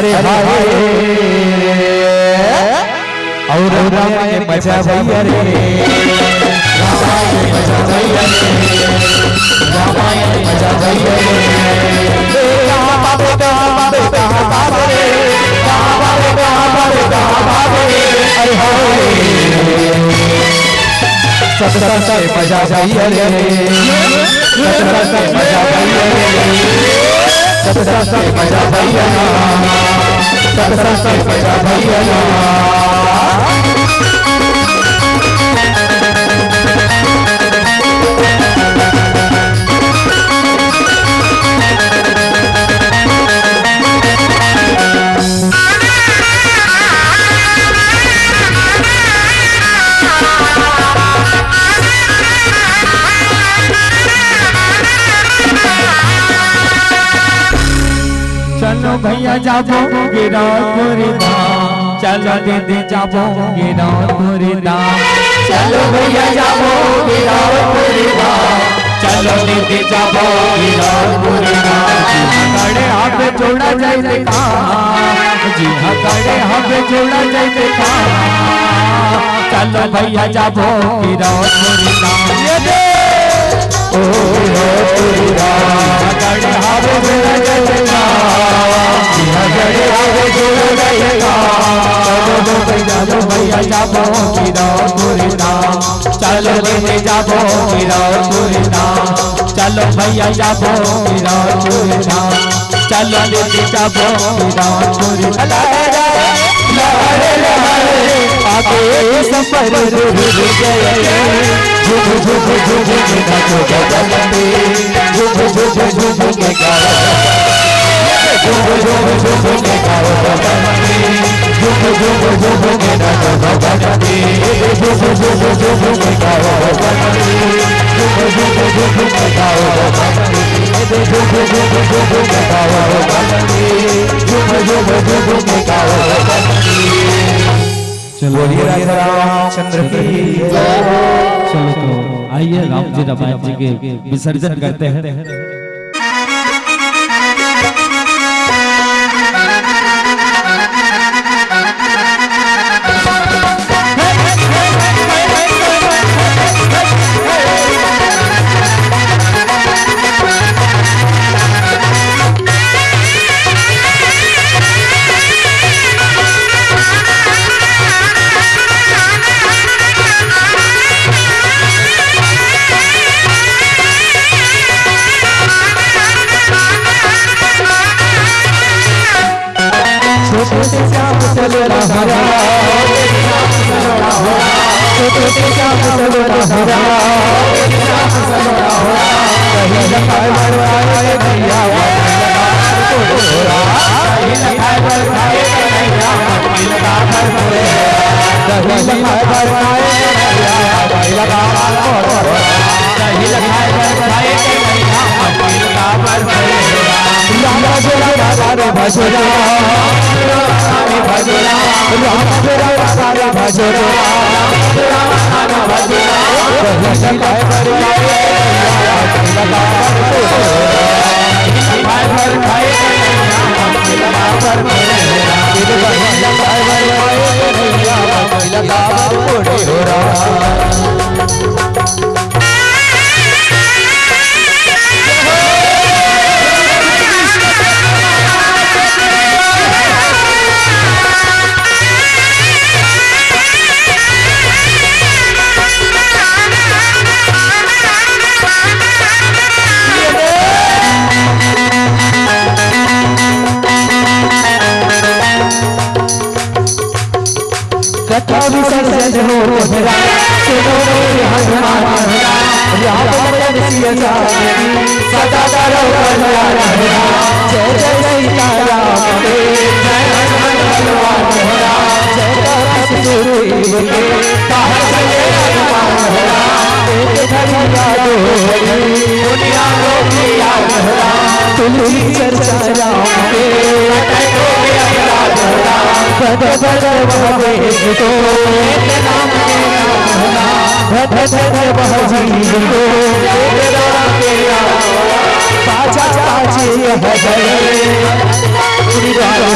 अरे हाय रे, अउ रामायण के मजा भैया रे, रामायण के मजा भैया रे, रामायण के मजा भैया रे। ए, कहाँ बाबे, कहाँ बाबे, कहाँ बाबे रे, कहाँ बाबे, कहाँ बाबे, कहाँ बाबे रे। अरे हाय रे। सतसंग के मजा भैया रे, सतसंग के मजा भैया रे, सतसंग के मजा भैया ना, सतसंग के मजा भैया ना। चलो भैया जाबो गिरौदपुरी धाम, चलो दीदी जाबो गिरौदपुरी धाम। चलो भैया जाबो गिरौदपुरी धाम, चलो दीदी जाबो गिरौदपुरी धाम। जी हाँ, गड़े हाबे जोड़ा जाए देखा, जी हाँ, गड़े हाबे जोड़ा जाए देखा। चलो भैया जाबो गिरौदपुरी धाम। ये दे। ओ गिरौदपुरी धाम, गड़े हाबे जोड़ा जाए देखा, जी हाँ, गड़े हाबे जोड़ा जाए देखा। चलो भैया, चलो भैया जाबो गिरौदपुरी धाम। चलो दीदी जाबो गिरौदपुरी धाम, चलो भैया जाबो गिरौदपुरी धाम, चलो दीदी जाबो गिरौदपुरी धाम। लहरे, लहरे, लहरे, आगे सफर रुक गए। झुम, झुम, झुम के नाचो गगन में, झुम, झुम, झुम के गाओ। झुम, झुम, झुम के गाओ गगन में। झुम, झुम, झुम के नाचो गगन में। झुम, झुम, झुम के गाओ गगन में। झुम, झुम, झुम के गाओ गगन में। झुम, झुम, झुम के गाओ गगन में। झुम, झुम, झुम के गाओ गगन में। चलो, बोलिए राजा रामचंद्र की जय। चलो तो आइए, राम जी रामायण जी के विसर्जन करते हैं। छोटे श्याम चलो ना हरा, छोटे श्याम चलो ना हरा, कहीं लखाए बर आए भैया, कहीं लखाए बर आए भैया। कथा विसर्जन हो तोहरा, सुनो रे हनुमान, राम लखन सिया जान, सदा करो कल्याण हो। जय जय सीता राम के, जय हनुमान बलवान हो। जय तारा सुग्रीव के, कहा चले हनुमान हो। एक घड़ी याद हो दुनिया को किया हो, तुलसी चर्चा राम के। बद बद वह देख तो, बद बद वह जीव को। पाछा पाछे यह गए,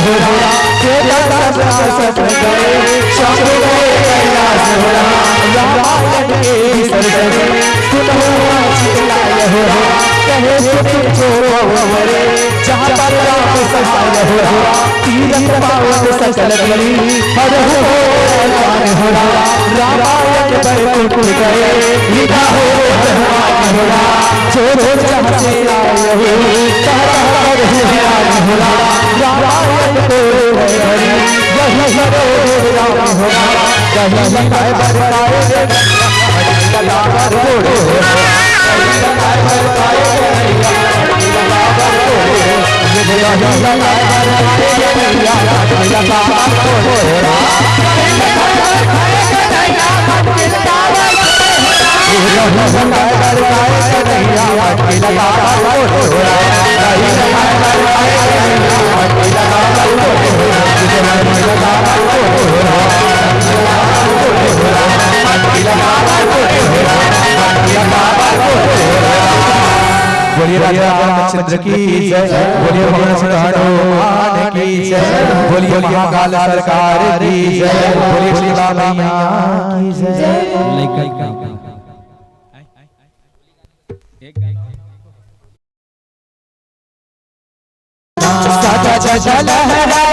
हो राम, वेद सब राम सब गए, सब गए कैलाश हो राम, रामायण के विसर्जन, सुनहु आज लाय हो राम, कहे सुन जो भव हरे, जहाँ पर राम सहाय हो राम, तीरथ पावन सकल गली, हरहु मोर प्राण हो राम, रामायण बैकुंठ गए, विदा हो हनुमान हो राम, जो जो जहाँ से आए हो, तह तह पर हो राम, रामायण को है हरि, यही करो हे राम हो राम, कहीं बताए बताए बताए बताए बोलिए राजा रामचंद्र की जय, बोलिए पवन सुत हनुमान की जय, बोलिए महाकाल सरकार की जय, बोलिए दुर्गा मैया की जय। लइका का। एक गाना। सदा जगल है